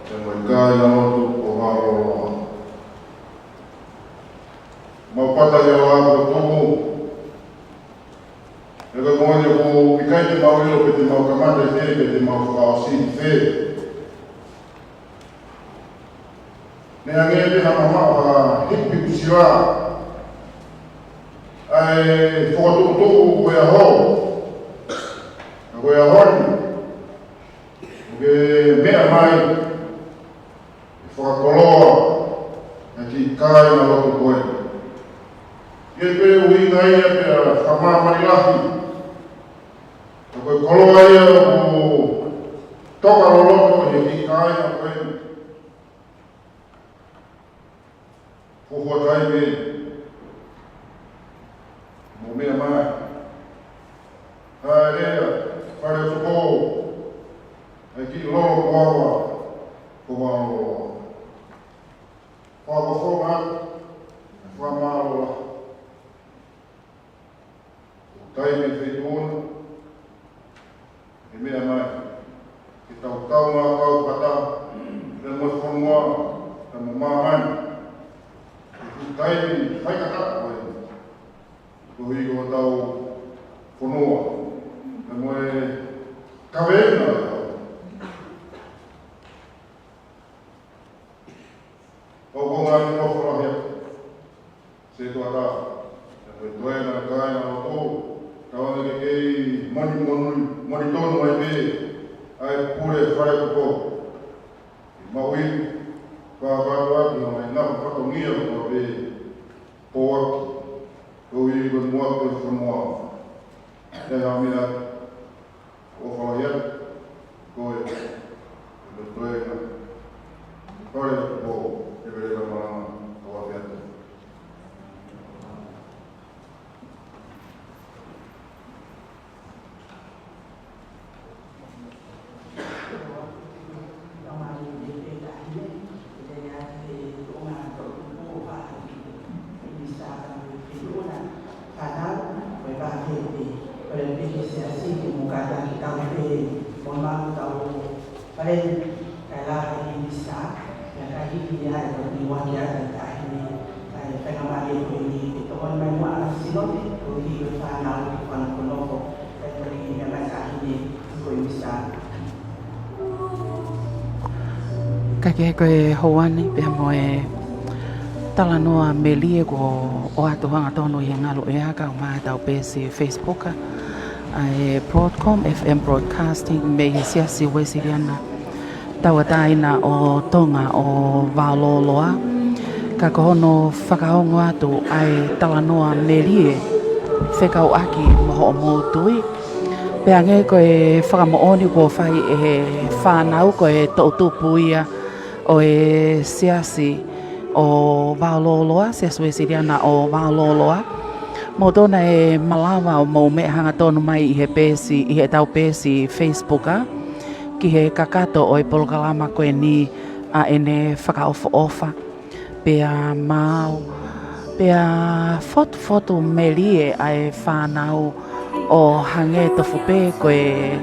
pea mo e kāingalotu ʻo Vaololoa. Mau pata ia la ko tumu. He ko e moʻoni ʻoku ʻikai te mau ʻilo pe te mau kamata ʻi fē, pe te mau fakaʻosi ʻi fē. Neongo pē ha mamaʻo ha hikihikiʻi sila ʻa e fokotuʻutuʻu ko ia ʻo e ʻaho, ko ia ʻo e ʻaho ni, ʻoku ke meʻa mai ʻo fakakoloa ʻa e kiʻi kāingalotu ko ē. ʻIkai pē ʻuhinga ia pea fakamāmani lahi, ka ko e koloa ia ʻoku toka loloto ʻi he kiʻi kāinga ko ē. Fuofua taimi mo meʻa mai. Haere ʻa Faleʻotupo, ʻa e kiʻi lolo kuava ko Vaololoa. Fakafofonga atu, fakamālō lahi. Taimi feituʻuna ʻe meʻa mai ke tau kaungā kau fakataha pea mo e fonua pea mo māmani. Ko e taimi faingataʻa ko eni koeʻuhi ko hotau fonua pea mo e kaveinga. ʻOku ou ngaahi nofo lahi atu. Setuata, ʻa e toenga kāingalotu, tauange ke kei moni, moni, moni tonu ai pē ʻa e pule Faleʻotupo. ʻI maui, fakakātoa atu ʻa e ngaahi fatongia kotoa pē, pouaki, koeʻuhi ko e muʻaki ʻo e fonua. ʻE ha meʻa ʻoku ou fakaʻamu atu, ko e, ko e toenga Faleʻotupo, ʻe vele ka malanga, ʻo ʻave atu. Fānau, ko e vāvete, ko e peke Siasi, ke mou kātaki tau pē, mo mau tau pale, kae lava ʻi he misa, pea ka hiki ia ʻe ko ni waki ata ʻi tahi ni, kae faingamālie ko eni ke tokoni mai muʻa ʻa Sinote, koeʻuhi ko e fānau ke fanakonoko, kae toki meʻa mai tahi ni, ko e misa. Ka ke ko e houa ni pea mo e talanoa melie kuo ʻoatu hangatonu ʻi he ngaluʻea kae ʻumaʻā ʻetau peesi Facebook ʻa e Broadcom F M Broadcasting mei he Siasi Uēsiliana Tauʻatāina ʻo Tonga ʻo Vaololoa. Ka ko hono fakaongo atu ʻa e talanoa melie fekauʻaki mo hoʻomou tui. Pea hangē ko e fakamoʻoni kuo fai ʻe he fānau ko e toʻutupu ia ʻo e Siasi ʻo Vaololoa, Siasi Uēsiliana ʻo Vaololoa. Mou tokoni ʻe malava ʻo mou meʻa hangatonu mai ʻi he peesi, ʻi heʻetau peesi Facebook ʻa, ki he kakato ʻo e polokalama ko eni ʻa ʻene fakaʻofoʻofa. Pea maau, pea fotufotu melie ʻa e fānau ʻo hangē tofu pē ko e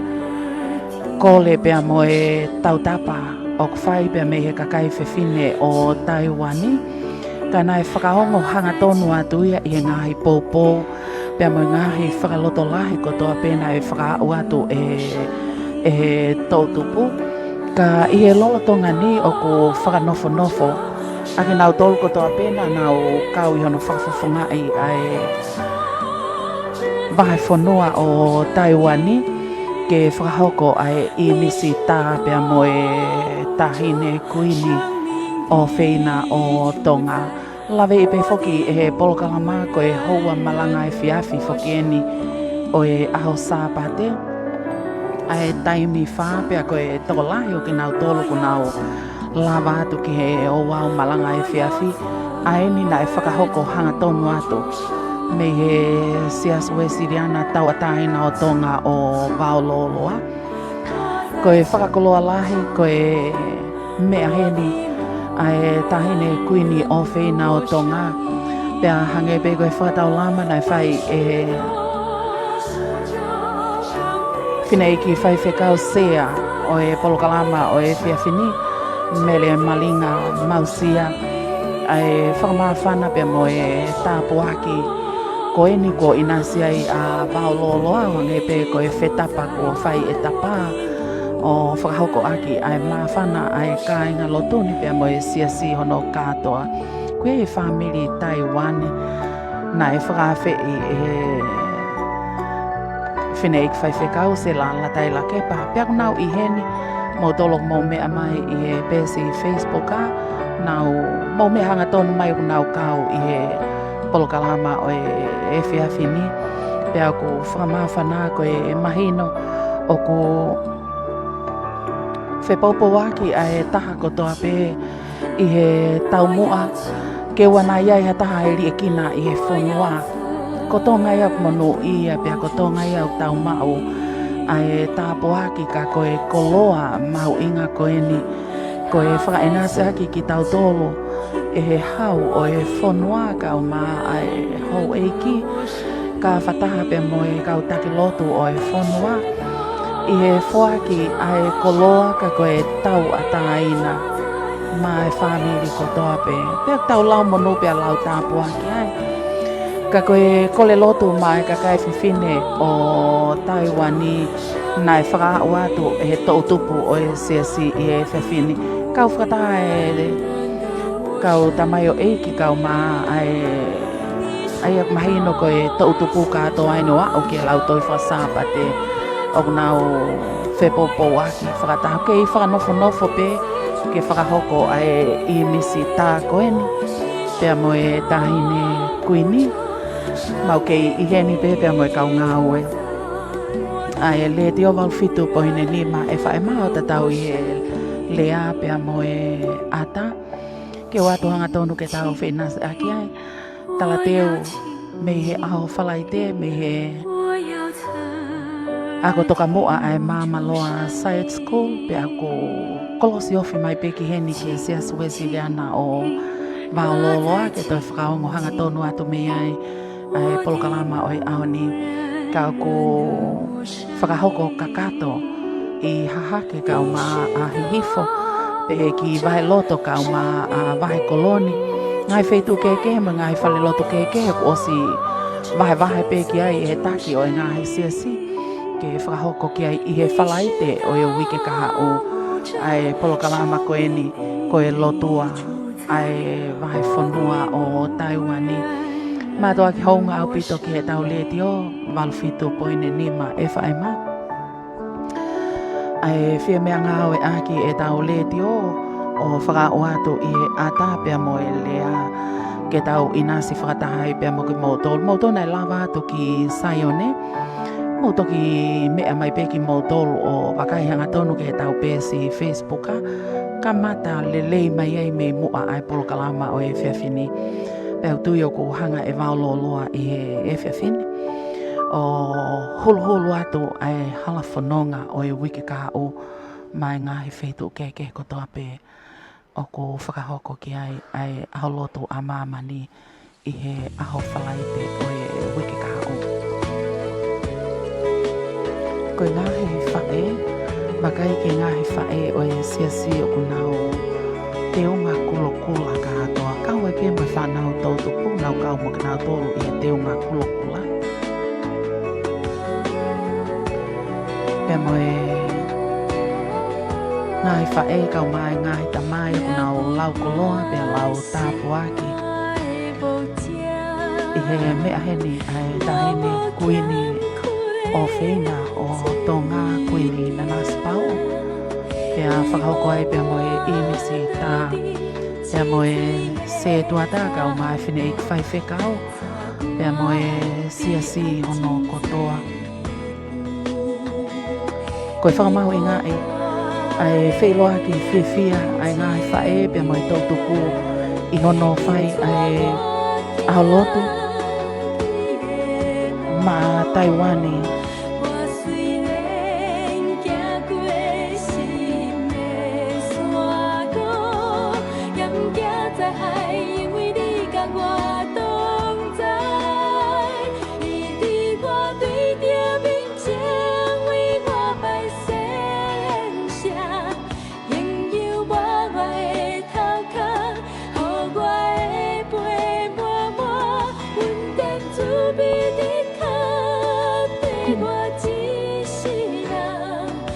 kole pea mo e tautapa ʻoku fai pea mei he kakai fefine ʻo Taiuani. Ka naʻe fakaongo hangatonu atu ia ʻi he ngaahi poupou pea mo e ngaahi fakalotolahi kotoa pē naʻe fakaaʻu atu ʻe, ʻe he toʻutupu. Ka ʻi he lolotonga ni ʻoku fakanofonofo ʻa kinautolu kotoa pē naʻa nau kau ʻi hono fakafofongaʻi ʻa e vahefonua ʻo Taiuani. ke fakahoko ʻa e ʻīmisi tā pea mo e Taʻahine Kuini ʻofeina ʻo Tonga. Laveʻi pē foki ʻe he polokalama ko e houa malanga efiafi foki eni ʻo e ʻaho Sāpate. ʻA e taimi fā pea ko e tokolahi ʻo kinautolu kuo nau lava atu ki he ouau malanga efiafi, ʻa eni naʻe fakahoko hangatonu atu mei he Siasi Uēsiliana Tauʻatāina ʻo Tonga ʻo Vaololoa. Ko e fakakoloa lahi, ko e meʻa heni ʻa e Taʻahine Kuini ʻofeina ʻo Tonga. Pea hangē pē ko e fakataulama naʻe fai ʻe he fineʻeiki faifekau sea ʻo e polokalama ʻo e efiafi ni, Mele Malinga Mausia, ʻa e fakamāfana pea mo e tāpuaki ko eni kuo ʻinasi ai ʻa Vaololoa, hangē pē ko e fetapa kuo fai ʻe Tapa ʻo fakahoko ʻaki ʻa e māfana ʻa e kāingalotu ni pea mo e siasi hono kātoa. Ko e fāmili Taiuani naʻe fakaafeʻi ʻe he fineʻeiki faifekau Sela Lataila Kepa. Pea kuo nau ʻi heni, moutolu ʻoku mou meʻa mai ʻi he peesi Facebook ʻa, nau mou meʻa hangatonu mai ʻoku nau kau ʻi he polokalama ʻo e efiafi ni. Pea ʻoku fakamāfana ko e mahino ʻoku fepoupouaki ʻa e taha kotoa pē ʻi he taumuʻa ke ʻoua naʻa ʻi ai ha taha ʻe liʻekina ʻi he fonua. Ko Tonga ia ʻoku monūʻia pea ko Tonga ia ʻoku tau maʻu ʻa e tāpuaki, ka ko e koloa mahuʻinga ko eni, ko e fakaʻinasiʻaki kitautolu ʻe he hau ʻo e fonua kaeʻumaʻā ʻa e houʻeiki, kau fakataha pea mo e kau taki lotu ʻo e fonua ʻi he foaki ʻa e koloa ka ko e tauʻatāina maʻa e fāmili kotoa pē. Pea tau lau monū pea lau tāpuaki ai. Ka ko e kole lotu maʻa e kakai fefine ʻo Taiuani naʻe fakaaʻu atu ʻe he toʻutupu ʻo e siasi ʻi he efiafi ni. Kau fakataha e kau tamaioʻeiki kaeʻumaʻā ʻa e, ʻa ia ʻoku mahino ko e toʻutupu kātoa eni ʻo aʻu ki he Lautohi Fakasāpate ʻoku nau fepoupouaki fakataha. Kei fakanofonofo pē ke fakahoko ʻa e ʻīmisi tā ko eni pea mo e Taʻahine Kuini. Mau kei ʻi heni pē pea mo e kau ngāue ʻa e Letiō valu fitu poini nima FM ʻo tatau ʻi he lea pea mo e ʻata. Ke ʻoatu hangatonu ke tau feʻinasiʻaki ai. Talateu mei he ʻaho Falaite, mei he ako tokamuʻa ʻa e Māmaloa Side School, pea ʻoku kolosi ofi mai pē ki heni ki he Siasi Uēsiliana ʻo Vaololoa, ke toe fakaongo hangatonu atu mei ai ʻa e polokalama ʻo e ʻaho ni. Ka ʻoku fakahoko kakato ʻi Hahake kaeʻumaʻā ʻa Hihifo, pehē ki Vaheloto kaeʻumaʻā ʻa Vahekoloni. Ngaahi feituʻu kehekehe mo e ngaahi falelotu kehekehe kuo ʻosi vahevahe pē ki ai ʻe he taki ʻo e ngaahi siasi ke fakahoko ki ai ʻi he Falaite ʻo e uike kahaʻu ʻa e polokalama ko eni, ko e Lotua ʻa e Vahefonua ʻo Taiuani. Mātuʻaki hounga ʻaupito ki heʻetau Letiō valu fitu poini nima FM. ʻA e fie meʻangāueʻaki ʻetau Letiō ʻo fakaaʻu atu ʻi he ʻata pea mo e lea ke tau ʻinasi fakataha ai pea mo kimoutolu. Moutolu naʻe lava atu ki Saione, mou toki meʻa mai pē kimoutolu ʻo vakai hangatonu ki heʻetau peesi Facebook ʻa, kamata lelei mai ai mei muʻa ʻa e polokalama ʻo e efiafi ni. Pea ʻoku ou tui ʻoku hanga ʻe Vaololoa ʻi he efiafi ni ʻo huluhulu atu ʻa e hala fononga ʻo e uike kahaʻu maʻa e ngaahi feituʻu kehekehe kotoa pē ʻoku fakahoko ki ai ʻa e ʻAho Lotu ʻa Māmani ʻi he ʻaho Falaite ʻo e uike kahaʻu. Ko e ngaahi faʻē, vakai ki he ngaahi faʻē ʻo e siasi ʻoku nau teunga kulokula kātoa, kau ai pē mo e fānau toʻutupu, nau kau mo kinautolu ʻi he teunga kulokula. Pea mo e ngaahi faʻē kaeʻumaʻā e ngaahi tamai ʻoku nau lau koloa pea lau tāpuaki ʻi he meʻa heni ʻa e Taʻahine Kuini ʻofeina ʻo Tonga, Kuini Nanasipauʻu. Pea fakahoko ai pea mo e ʻīmisi tā, pea mo e sētuata kae ʻumaʻā e fineʻeiki faifekau, pea mo e siasi hono kotoa. Ko e fakamahuʻingaʻi ʻa e feʻiloaki fiefia ʻa e ngaahi faʻē pea mo e toʻutupu ʻi hono fai ʻa e ʻaho lotu maʻa Taiuani.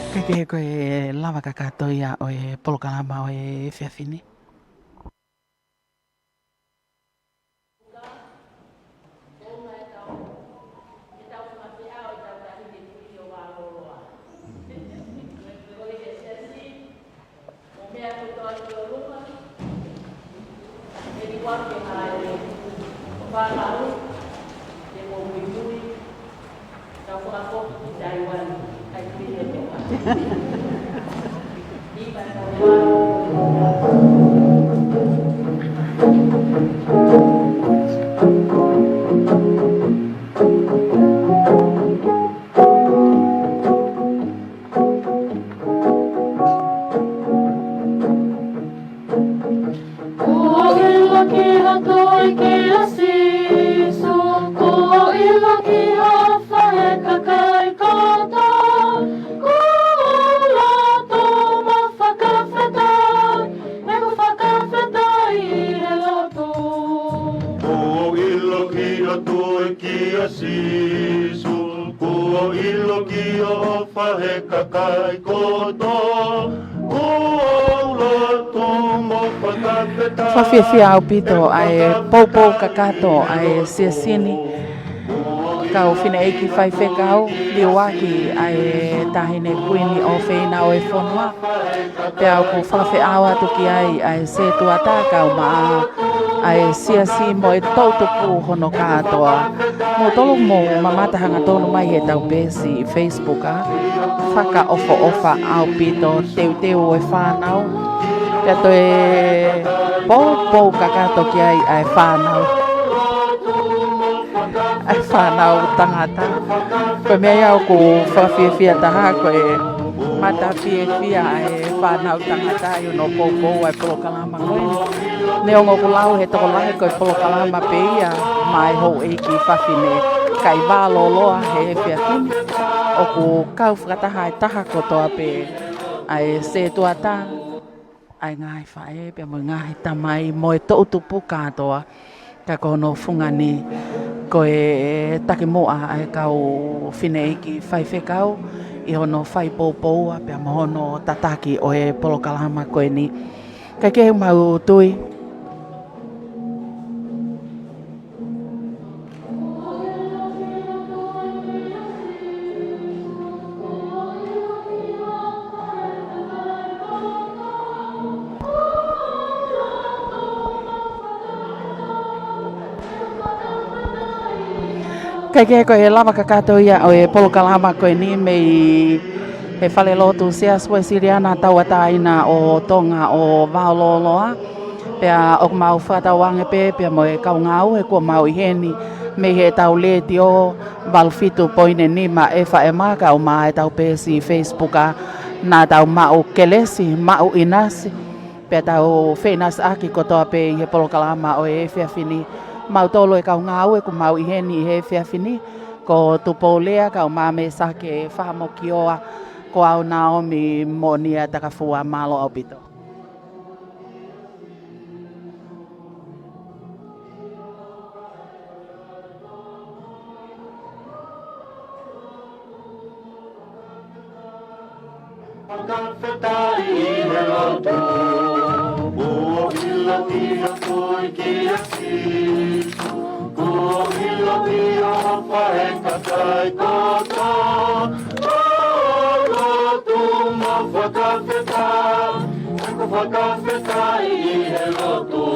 Kae kehe, ko e lava kakato ia ʻo e polokalama ʻo e efiafi ni. Kuo ʻilo ki hoʻo tui kia Sīsū, kuo ʻilo ki hoʻo ʻofa he kakai kotoa, kuo u lotu mo fakafetaʻi, ʻeku fakafetaʻi he lotu. Kuo ʻilo ki hoʻo tui kia Sīsū, kuo ʻilo ki hoʻo ʻofa he kakai kotoa, kuo u lotu mo fakafetaʻi. Fakafiefia ʻaupito ʻa e poupou kakato ʻa e siasi ni. Kau fineʻeiki faifekau, liuaki ʻa e Taʻahine Kuini ʻofeina ʻo e fonua. Pea ʻoku fakafeʻao atu ki ai ʻa e sētuata kae ʻumaʻā ʻa e siasi mo e toʻutupu hono kātoa. Mou tolu mou mamata hangatonu mai heʻetau peesi Facebook, ʻa, fakaʻofoʻofa ʻaupito teuteu ʻo e fānau. Pea toe poupou kakato ki ai ʻa e fānau. ʻA e fānau tangata. Ko e meʻa ia ʻoku fakafiefia taha, ko e mata fiefia ʻa e fānau tangata ʻi hono poupou ʻa e polokalama ko eni. Neongo ʻoku lau he tokolahi ko e polokalama pē ia maʻa e houʻeiki fafine, kae vālōloa he efiafi ni. ʻOku kau fakataha e taha kotoa pē, ʻa e sētuata, ʻa e ngaahi faʻē pea mo e ngaahi tamai mo e toʻutupu kātoa. Ka ko hono fungani, ko e takimuʻa ʻa e kau fineʻeiki faifekau ʻi hono fai poupoua pea mo hono tataki ʻo e polokalama ko eni. Kae kehe, mau tui. Kae kehe, ko e lava kakato ia ʻo e polokalama ko eni mei he falelotu Siasi Uēsiliana Tauʻatāina ʻo Tonga ʻo Vaololoa. Pea ʻoku mau fakatauange pē, pea mo e kau ngāue kuo mau ʻi heni mei heʻetau letiō valu fitu poini nima FM kae ʻumaʻā ʻetau peesi Facebook, ʻa, naʻa tau maʻu kelesi, maʻu ʻinasi, pea tau feʻinasiʻaki kotoa pē ʻi he polokalama ʻo e efiafi ni. Mau tolu e kau ngāue kuo mau ʻi heni ʻi he efiafi ni, ko Tupou Lea kae ʻumaʻā Mēsake Fahamokioa, ko au Naomi Moʻonia Takafua, mālō ʻaupito. Fakafetaʻi he lotu, kuo ʻilo ki hoʻo tui kia Sīsū, kuo ʻilo ki hoʻo ʻofa he kakai kotoa. Fakafetaʻi, ʻoku fakafetaʻi ʻi he lotu.